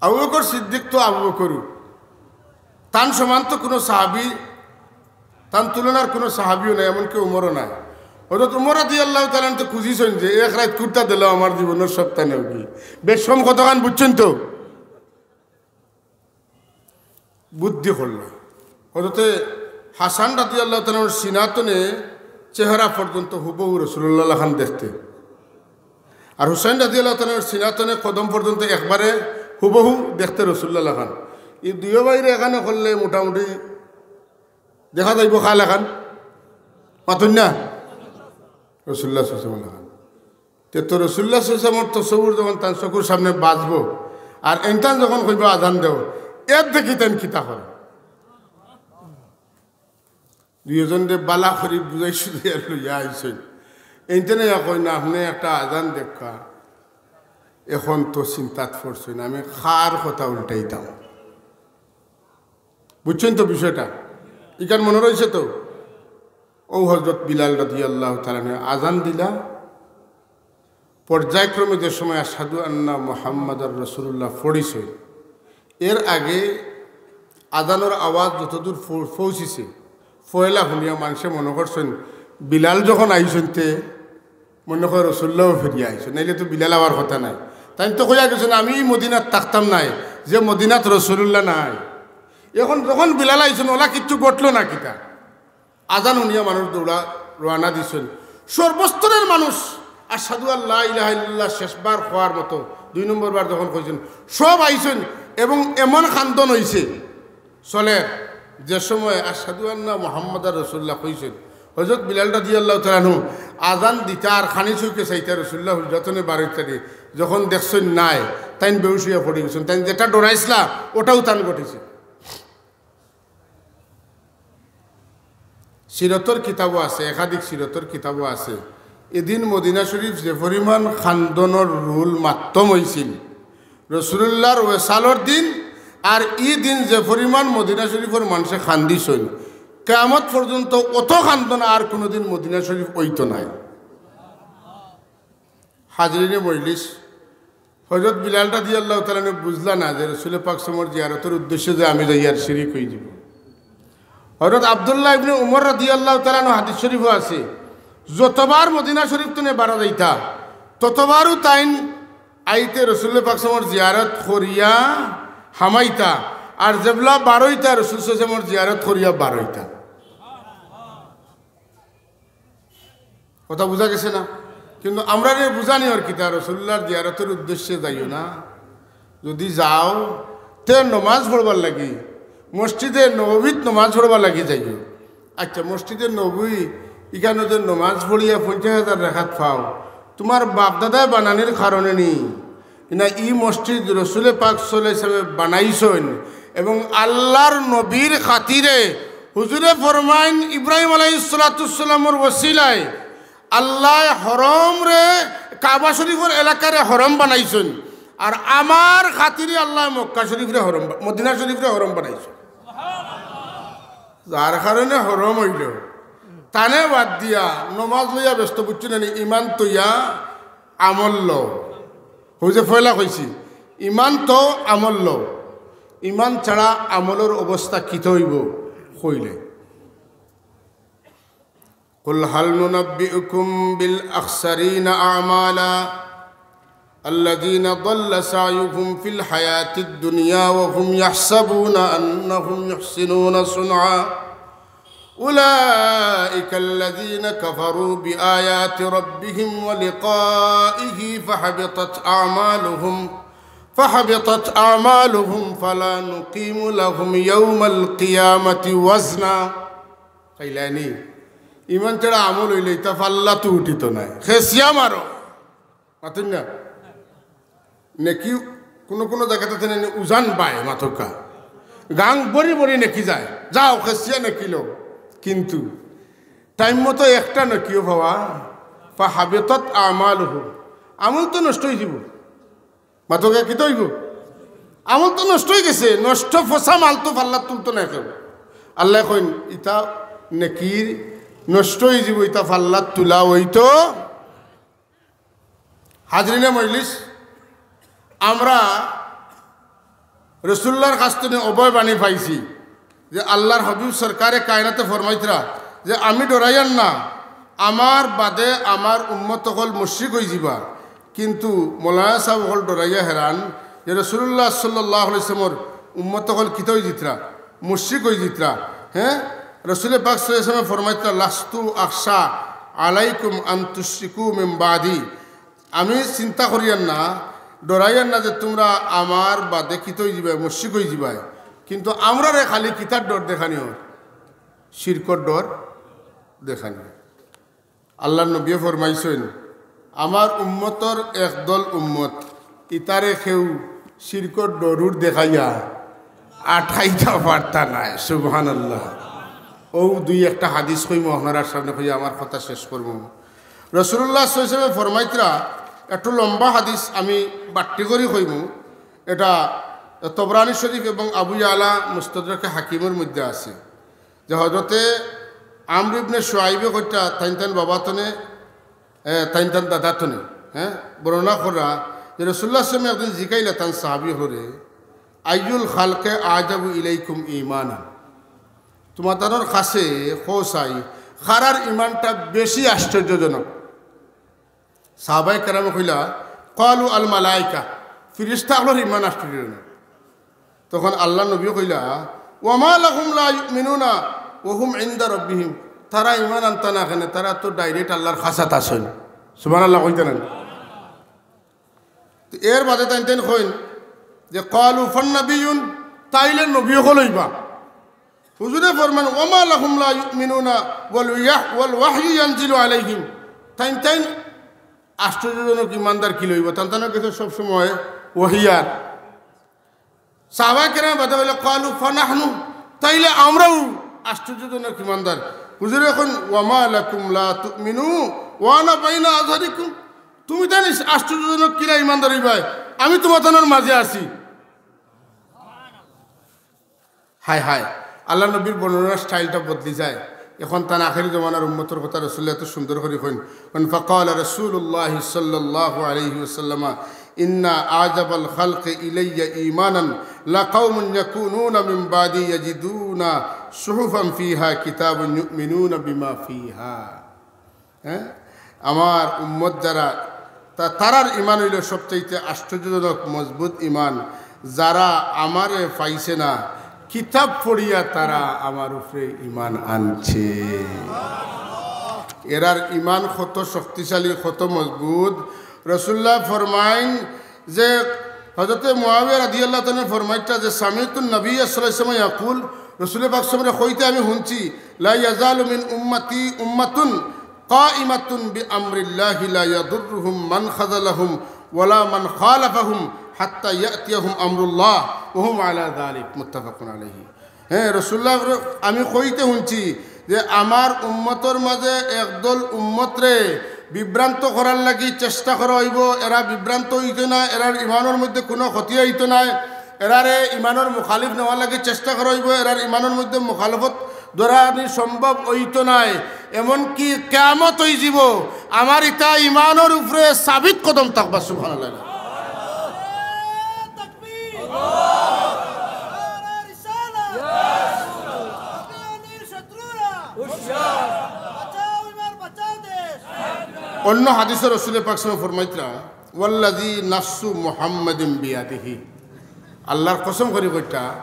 আবু বকর সিদ্দিক তো আবু বকরউ, তান সমান তো কুনু সাহাবী, তান তুলনার কুনু সাহাবীও নাই, এমনকি উমরও নাই। হযরত উমর রাদিয়াল্লাহু তাআলা আনহু তো খুঁজিছইন যে, "এক রাইত কুর্তা দিলাও আমার জীবনর সবতা নেওগি।" বেশকম কতখান বুঝছইন তো? বুদ্ধি করলা। হযরতে হাসান রাদিয়াল্লাহু তাআলা আনহুর সিনা থনে চেহারা পর্যন্ত হুবহু রাসূলুল্লাহ লাখান দেখতে। আর হুসাইন রাদিয়াল্লাহু তাআলা আনহুর সিনা থনে কদম পর্যন্ত একবারে হুবহু দেখতে রাসূলুল্লাহ লাখান। ই দুইও ভাইরে এখানে করলে মোটামুটি দেখা যাইবো কা লাখান? মাতইন না? রাসূলুল্লাহ সাল্লাল্লাহু আলাইহি ওয়াসাল্লাম লাখান। তে তো রাসূলুল্লাহ সাল্লাল্লাহু আলাইহি ওয়াসাল্লামর তসব্বুর যখন তান চকুর সামনে বাজবো, আর এনতান যখন কইবো, "আজান দেও", এর দেখি তাইন কিতা করে। দুইওজনরে বালা করি বুঝাই সুঝাইয়া লইয়া আইছইন। এনতান ইয়া কইন না, "আপনে একটা আজান দেউক্কা।" এখন তো চিন্তাত পড়ছইন, আমি কার কথা উল্টাইতাম। বুঝছইন তো বিষয়টা? ইখান মনো রইছে তো? অউ হযরত বিলাল রাদিয়াল্লাহু তাআলা আনহু আজান দিলা, পর্যায়ক্রমে যে সময় আশহাদু আন্না মুহাম্মাদার রাসূলুল্লাহ পড়িছইন, এর আগে আজানর আওয়াজ যতদূর পৌ-, পৌঁছিছে, পয়লা হুনিয়া মানষে মনো করছইন, বিলাল যখন আইছইন তে মনো কয় রাসূলুল্লাহও ফিরিয়া আইছইন, নাইলে তো বিলাল আওয়ার কথা নায়। তাইন তো কইয়া গেছইন, "আমি ই মদিনাত থাকতাম নায়, যে মদিনাত রাসূলুল্লাহ নাই।" এখন যখন বিলাল আইছইন, অলা কিচ্ছু ঘটলো না কিতা? আজান হুনিয়া মানুষ দৌড়া রওয়ানা দিছইন। সর্বস্তরের মানুষ আশহাদু আল্লা ইলাহা ইল্লাল্লাহ শেষবার কওয়ার মতো দুই নম্বর বার যখন কইছইন, সব আইছইন এবং এমন কান্দন অইছে চলের, যে সময় আশহাদু আন্না মুহাম্মাদার রাসূলুল্লাহ কইছইন, হযরত বিলাল রাদিয়াল্লাহু তাআলা আনহু আজান দিতা আর খানি চউখে চাইতা রাসূলুল্লাহ হুজরা থনে বারইতা নি, যখন দেখছইন নাই, তাইন বেহুশ অইয়া পড়ি গেছইন। তাইন যেটা ডরাইছলা, ওটাউ তান ঘটিছে। সিরতর কিতাবও আছে, একাধিক সিরতর কিতাবও আছে। এদিন মদিনা শরীফ যে পরিমাণ কান্দনর রোল মাত্তম অইছিল, রাসূলুল্লাহর ওয়েসালর দিন আর ই দিন যে পরিমাণ মদিনা শরীফর মানষে কান্দিছইন, কিয়ামত পর্যন্ত অত কান্দন আর কুনুদিন মদিনা শরীফ অইতো নায়। হাজিরিনে মজলিস, হযরত বিলাল রাদিয়াল্লাহু তাআলা আনহু বুঝলা না যে রসুলে পাক সাল্লাল্লাহু আলাইহি ওয়াসাল্লামর জিয়ারতর উদ্দেশ্যে যে আমি যাইয়ার শিরিক অইযিবো। হযরত আব্দুল্লাহ ইবনে উমর রাদিয়াল্লাহু তাআলা আনহু, হাদিস শরীফও আছে, যতবার মদিনা শরীফ থনে বারা যাইতা, ততবারউ তাইন আইতে রসুলে পাক সাল্লাল্লাহু আলাইহি ওয়াসাল্লামর জিয়ারত করিয়া হামাইতা, আর যেবলা বারইতা রসুল সাল্লাল্লাহু আলাইহি ওয়াসাল্লামর জিয়ারত করিয়া বারইতা। কথা বুঝা গেছে না? কিন্তু আমরারে বুঝানি অর কিতা, রসুলুল্লাহর জিয়ারতর উদ্দেশ্যে যাইও না, যদি যাও তে নমাজ পড়বার লাগি, মসজিদে নববীত নমাজ পড়বার লাগি যাইও। আচ্ছা, মসজিদে নববী ইখানো যে নমাজ পড়িয়া পঞ্চাশ হাজার রেকাত পাও, তুমার বাপ দাদায় বানানির কারণে নি, না, ই মসজিদ রসুলে পাক সাল্লাল্লাহু আলাইহি ওয়াসাল্লামে বানাইছইন এবং আল্লাহর নবীর খাতিরে হুজুরে ফরমাইন, ইব্রাহিম আলাইহিস সালাতু ওয়াস সালামর ওসিলায় আল্লায় হরমরে, কাবা শরীফর এলাকারে হরম বানাইছইন, আর আমার খাতিরে আল্লায় মক্কা শরীফরে হরম বা-, মদিনা শরীফরে হরম বানাইছইন। যার কারণে হরম অইলো, তানে বাদ দিয়া নমাজ লইয়া ব্যস্ত, বুঝছো না নি? ইমান থইয়া আমল লও। অউ যে পয়লা কইছি, ইমান থও, আমল লও। ইমান ছাড়া আমলর অবস্থা কিতা অইবো কইলে, قل هل ننبئكم بالأخسرين أعمالا الذين ضل سعيهم في الحياة الدنيا وهم يحسبون أنهم يحسنون صنعا أولئك الذين كفروا بآيات ربهم ولقائه فحبطت أعمالهم فحبطت أعمالهم فلا نقيم لهم يوم القيامة وزنا। কইলা নি, ইমান ছাড়া আমল অইলে ইতা পাল্লাত উঠিতো নায়। খেসিয়া মারো। মাতইন না? নেকি কুনু কুনু জাগাত আছে না, উজান বায় মাতউক্কা, গাং ভরি ভরি নেকি যায়, যাও খেছিয়া নেকি লও। কিন্তু টাইম মতো একটা নেকিও পাওয়া, ফাহাবিতাত আমালুহু, আমল তো নষ্ট অইযিবো। মাতউক্কা, কিতা অইবো? আমল তো নষ্ট অইগেছে, নষ্ট ফসা মাল তো পাল্লাত তুলতো নায় কেউ। আল্লায় কইন, ইতা নেকির নষ্ট অইযিবো, ইতা পাল্লাত তুলা অইতো। হাজিরিনে মজলিস, আমরা রসুলুল্লাহর কাছ থনে অভয় বাণী পাইছি যে আল্লাহর হাবিব সরকারে কায়নাতে ফরমাইতরা যে, "আমি ডরাইয়ার না, আমার বাদে আমার উম্মত অকল মুশরিক অইযিবা।" কিন্তু মৌলানা সাব অকল ডরাইয়া হেরান যে রসুলুল্লাহ সাল্লাল্লাহু আলাইহি ওয়াসাল্লামর উম্মত অকল কিতা অইযিতরা? মুশরিক অইযিতরা। হ্যাঁ, রসুলে পাক সাল্লাল্লাহু আলাইহি ওয়াসাল্লামে ফরমাইতরা, "লাস্তু আখশা আলাইকুম আন তুশরিকু মিন বাদি।" আমি চিন্তা করিয়ার না, ডরাইয়ার না যে তুমরা আমার বাদে কিতা অইযিবায়, মুশরিক অইযিবায়। কিন্তু আমরারে খালি কিতার ডর দেখানি অর? শিরকর ডর দেখানি অর। আল্লাহর নবীয়ে ফরমাইছইন, আমার উম্মতর একদল উম্মত, ইতারে কেউ শিরকর ডরুর দেখাইয়া আটকাইতা পারতা নায়। সুবহানাল্লাহ। অউ দুই একটা হাদিস কইমু আপনারার সামনে, কইয়া আমার কথা শেষ করমু। রসুলুল্লাহ সাল্লাল্লাহু আলাইহি ওয়াসাল্লামে ফরমাইতরা, একটু লম্বা হাদিস, আমি বাট্টি করি কইমু। এটা তবরানী শরীফ এবং আবু ইয়ালা মুস্তাদরাকে হাকিমর মধ্যে আছে যে হযরতে আমর ইবনে শুআইবে কইতরা, তাইন তান বাবা থনে, এ, তাইন তান দাদা থনে, হ্যাঁ, বর্ণনা করা যে রসুলুল্লাহ সাল্লাল্লাহু আলাইহি ওয়াসাল্লামে একদিন জিকাইলা তান সাহাবী অকলরে, "আইয়ুল খালকে আজাবু ইলাইকুম ঈমানান?" তুমাতানর কাছে কও চাই, কারার ইমানটা বেশি আশ্চর্যজনক? সাহাবায়ে কেরামে কইলা, "ক্বালু আল মালাইকা", ফিরিস্তা অকলর ইমান আশ্চর্যজনক। তখন আল্লাহর নবী কইলা, "ওয়া মা লাহুম লা ইউমিনুনা ওয়া হুম ইনদা রাব্বিহিম।" তারা ইমান আনতা না কেনে? তারা তো direct আল্লাহর কাছাত আছইন। সুবহানাল্লাহ কইতা নায়? তো এর বাদে তাইন তাইন কইন যে, "ক্বালু ফান্নাবিয়ুন", তাইলে নবী অকল অইবা। হুজুরে ফরমান, "ওয়া মা লাহুম লা ইউমিনুনা ওয়াল ওয়াহ-, ওয়াল ওয়াহয়ু ইয়ানজিলু আলাইহিম।" তাইন তাইন আশ্চর্যজনক ইমানদার কিলা অইবা? তান তানর গেছে সব সময় ওহী আর। সাহাবায়ে কেরাম বাদে কইলা, "ক্বালু ফানাহনু", তাইলে আমরাও আশ্চর্যজনক ইমানদার। হুজুরে কইন, "ওয়া মা লাকুম লা তুমিনু ওয়া আনা বাইনা আযহারিকুম", তুমি তাইন আশ্চর্যজনক কিলা ইমানদার অইবায়, আমি তুমাতানর মাঝে আছি। হায় হায়, আল্লাহর নবীর বর্ণনার স্টাইলটা বদলি যায়। এখন তান আখেরি জমানার উম্মতর কথা রসুলুল্লাহ এত সুন্দর করি কইন। কইন, "ফাকালা রাসূলুল্লাহ সাল্লাল্লাহু আলাইহি ওয়াসাল্লাম, ইন্না আজাবাল খালকি ইলাইয়া ঈমানান লাকাউমুন ইয়াকুনুনা মিন বাদি ইয়াজিদুনা সুহুফান ফিহা কিতাবুন ইউমিনুনা বিমা ফিহা।" হ্যাঁ, আমার উম্মত যারা, তা-, তারার ইমান অইলো সবচাইতে আশ্চর্যজনক মজবুত ইমান। যারা আমারে পাইছে না, কিতাব পড়িয়া তারা আমার উপরে ইমান আনছে। এরার ইমান কত শক্তিশালী, কত মজবুত। রসুলুল্লাহ ফরমাইন যে হযরতে মুআবিয়া রাদিয়াল্লাহু তাআলা আনহু ফরমাইতরা যে, "সামিতুন নবিয়্যা সাল্লাল্লাহু আলাইহি ওয়াসাল্লাম ইয়াকুল", রসুল পাক সাল্লাল্লাহু আলাইহি ওয়াসাল্লামরে কইতে আমি হুনছি, "লা ইয়াজালু মিন উম্মতি উম্মাতুন কাইমাতুন বিআমরিল্লাহি লা ইয়াদুররুহুম মান খাযালাহুম ওয়ালা মান খালাফাহুম হাত্তা ইয়াতিয়াহুম আমরুল্লাহ ওয়া হুম আলা যালিক।" মুত্তাফাকুন আলাইহি। হ্যাঁ, রসুলুল্লাহ, আমি কইতে হুনছি যে আমার উম্মতর মাঝে একদল উম্মতরে বিভ্রান্ত করার লাগি চেষ্টা করা অইবো, এরা বিভ্রান্ত অইতো নায়, এরার ইমানর মধ্যে কুনু ক্ষতি অইতো নায়, এরারে ইমানর মুখালিফ নেওয়ার লাগি চেষ্টা করা অইবো, এরার ইমানর মধ্যে মুখালফত ধরানি সম্ভব অইতো নায়, এমনকি কিয়ামত অইযিবো, আমার ইতা ইমানর উপরে সাবিত কদম থাকবা। সুবহানাল্লাহ। অন্য হাদিসো রসুলে পাক সাল্লাল্লাহু আলাইহি ওয়াসাল্লাম ফরমাইতরা, "ওয়াল্লাযী নাফসু মুহাম্মাদিন বিয়াদিহি।" আল্লাহর কসম করি কইতরা,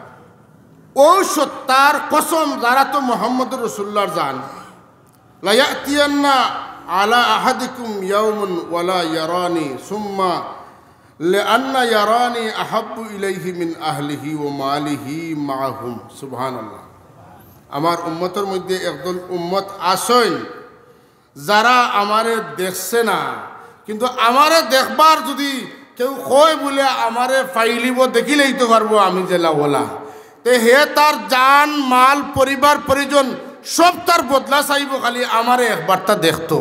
অউ সত্তার কসম যার আতো মুহাম্মদুর রাসূলুল্লাহর জান, "লা ইয়াতিয়ান্না আলা আহাদিকুম ইয়াউমুন ওয়ালা ইয়ারানি সুম্মা লিআন্না ইয়ারানি আহাব্বু ইলাইহি মিন আহলিহি ওয়া মালিহি মাআহুম।" সুবহানাল্লাহ। আমার উম্মতর মধ্যে একদল উম্মত আছইন, যারা আমারে দেখছে না, কিন্তু আমারে দেখবার যুদি কেউ কয় বুলে আমারে পাইলিবো, দেখিলেই তো পারবো আমি যেলা অলা, তে হে তার জান, মাল, পরিবার, পরিজন সব তার বদলা চাইবো, খালি আমারে একবারটা দেখতো।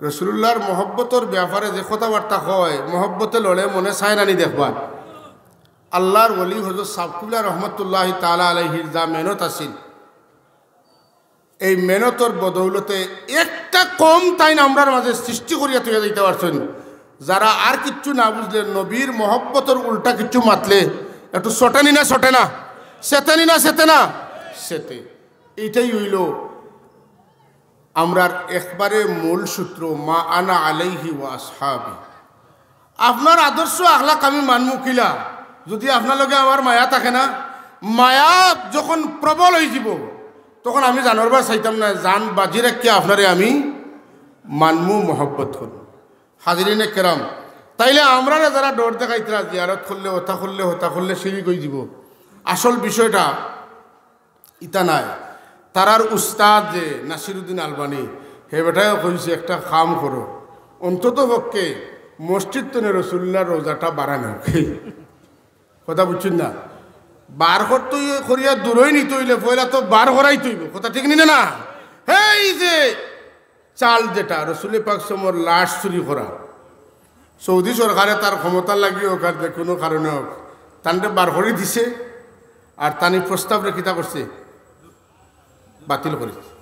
রসুলুল্লাহর মহব্বতর ব্যাপারে যে কথাবার্তা কয়, মহব্বতে লড়ে, মনে চায় না নি দেখবার। আল্লাহর ওলি হযরত সাব কিবলা রহমতুল্লাহি তাআলা আলাইহির যা মেহনত আছিল, এই মেহনতর বদৌলতে একটা কম তাইন আমরার মাঝে সৃষ্টি করিয়া থইয়া যাইতা পারছইন। যারা আর কিচ্ছু না বুঝলে, নবীর মহব্বতর উল্টা কিচ্ছু মাতলে, একটু চটেনি না চটে না, চেতেনি না চেতে না, চেতে। এইটাই অইলো আমরার একবারে মূল সূত্র, মা আনা আলাইহি ওয়া আসহাবি। আপনার আদর্শ আখলাক আমি মানমু কিলা, যুদি আপনার লগে আমার মায়া থাকে না, মায়া যখন প্রবল অইযিবো, তখন আমি জানরবার চাইতাম না, জান বাজি রাখিয়া আপনারে আমি মানমু, মহব্বত করমু। হাজিরিনে কেরাম, তাইলে আমরারে যারা ডর দেখাইতরা, জিয়ারত করলে, হতা করলে, হতা করলে শিরিক অইযিবো, আসল বিষয়টা ইতা নায়। তারার উস্তাদ যে নাসিরুদ্দিন আলবানি, হে বেটায় কইছে, একটা কাম করো, অন্তত পক্ষে মসজিদ তনে রসুলুল্লাহর রওজাটা বারাইন। কথা বুঝছইন না? বার করতে অই-, করিয়া দূরই নিতে অইলে পয়লা তো বার করাইতে অইবো। কথা ঠিক নি না? এই যে চাল যেটা রসুলে পাক সমর লাশ চুরি করা, সৌদি সরকারে তার ক্ষমতা লাগি অউক আর যে কুনু কারণে অউক, তানরে বার করি দিছে। আর তানি প্রস্তাবরে কিতা করছে? বাতিল করি দিছে।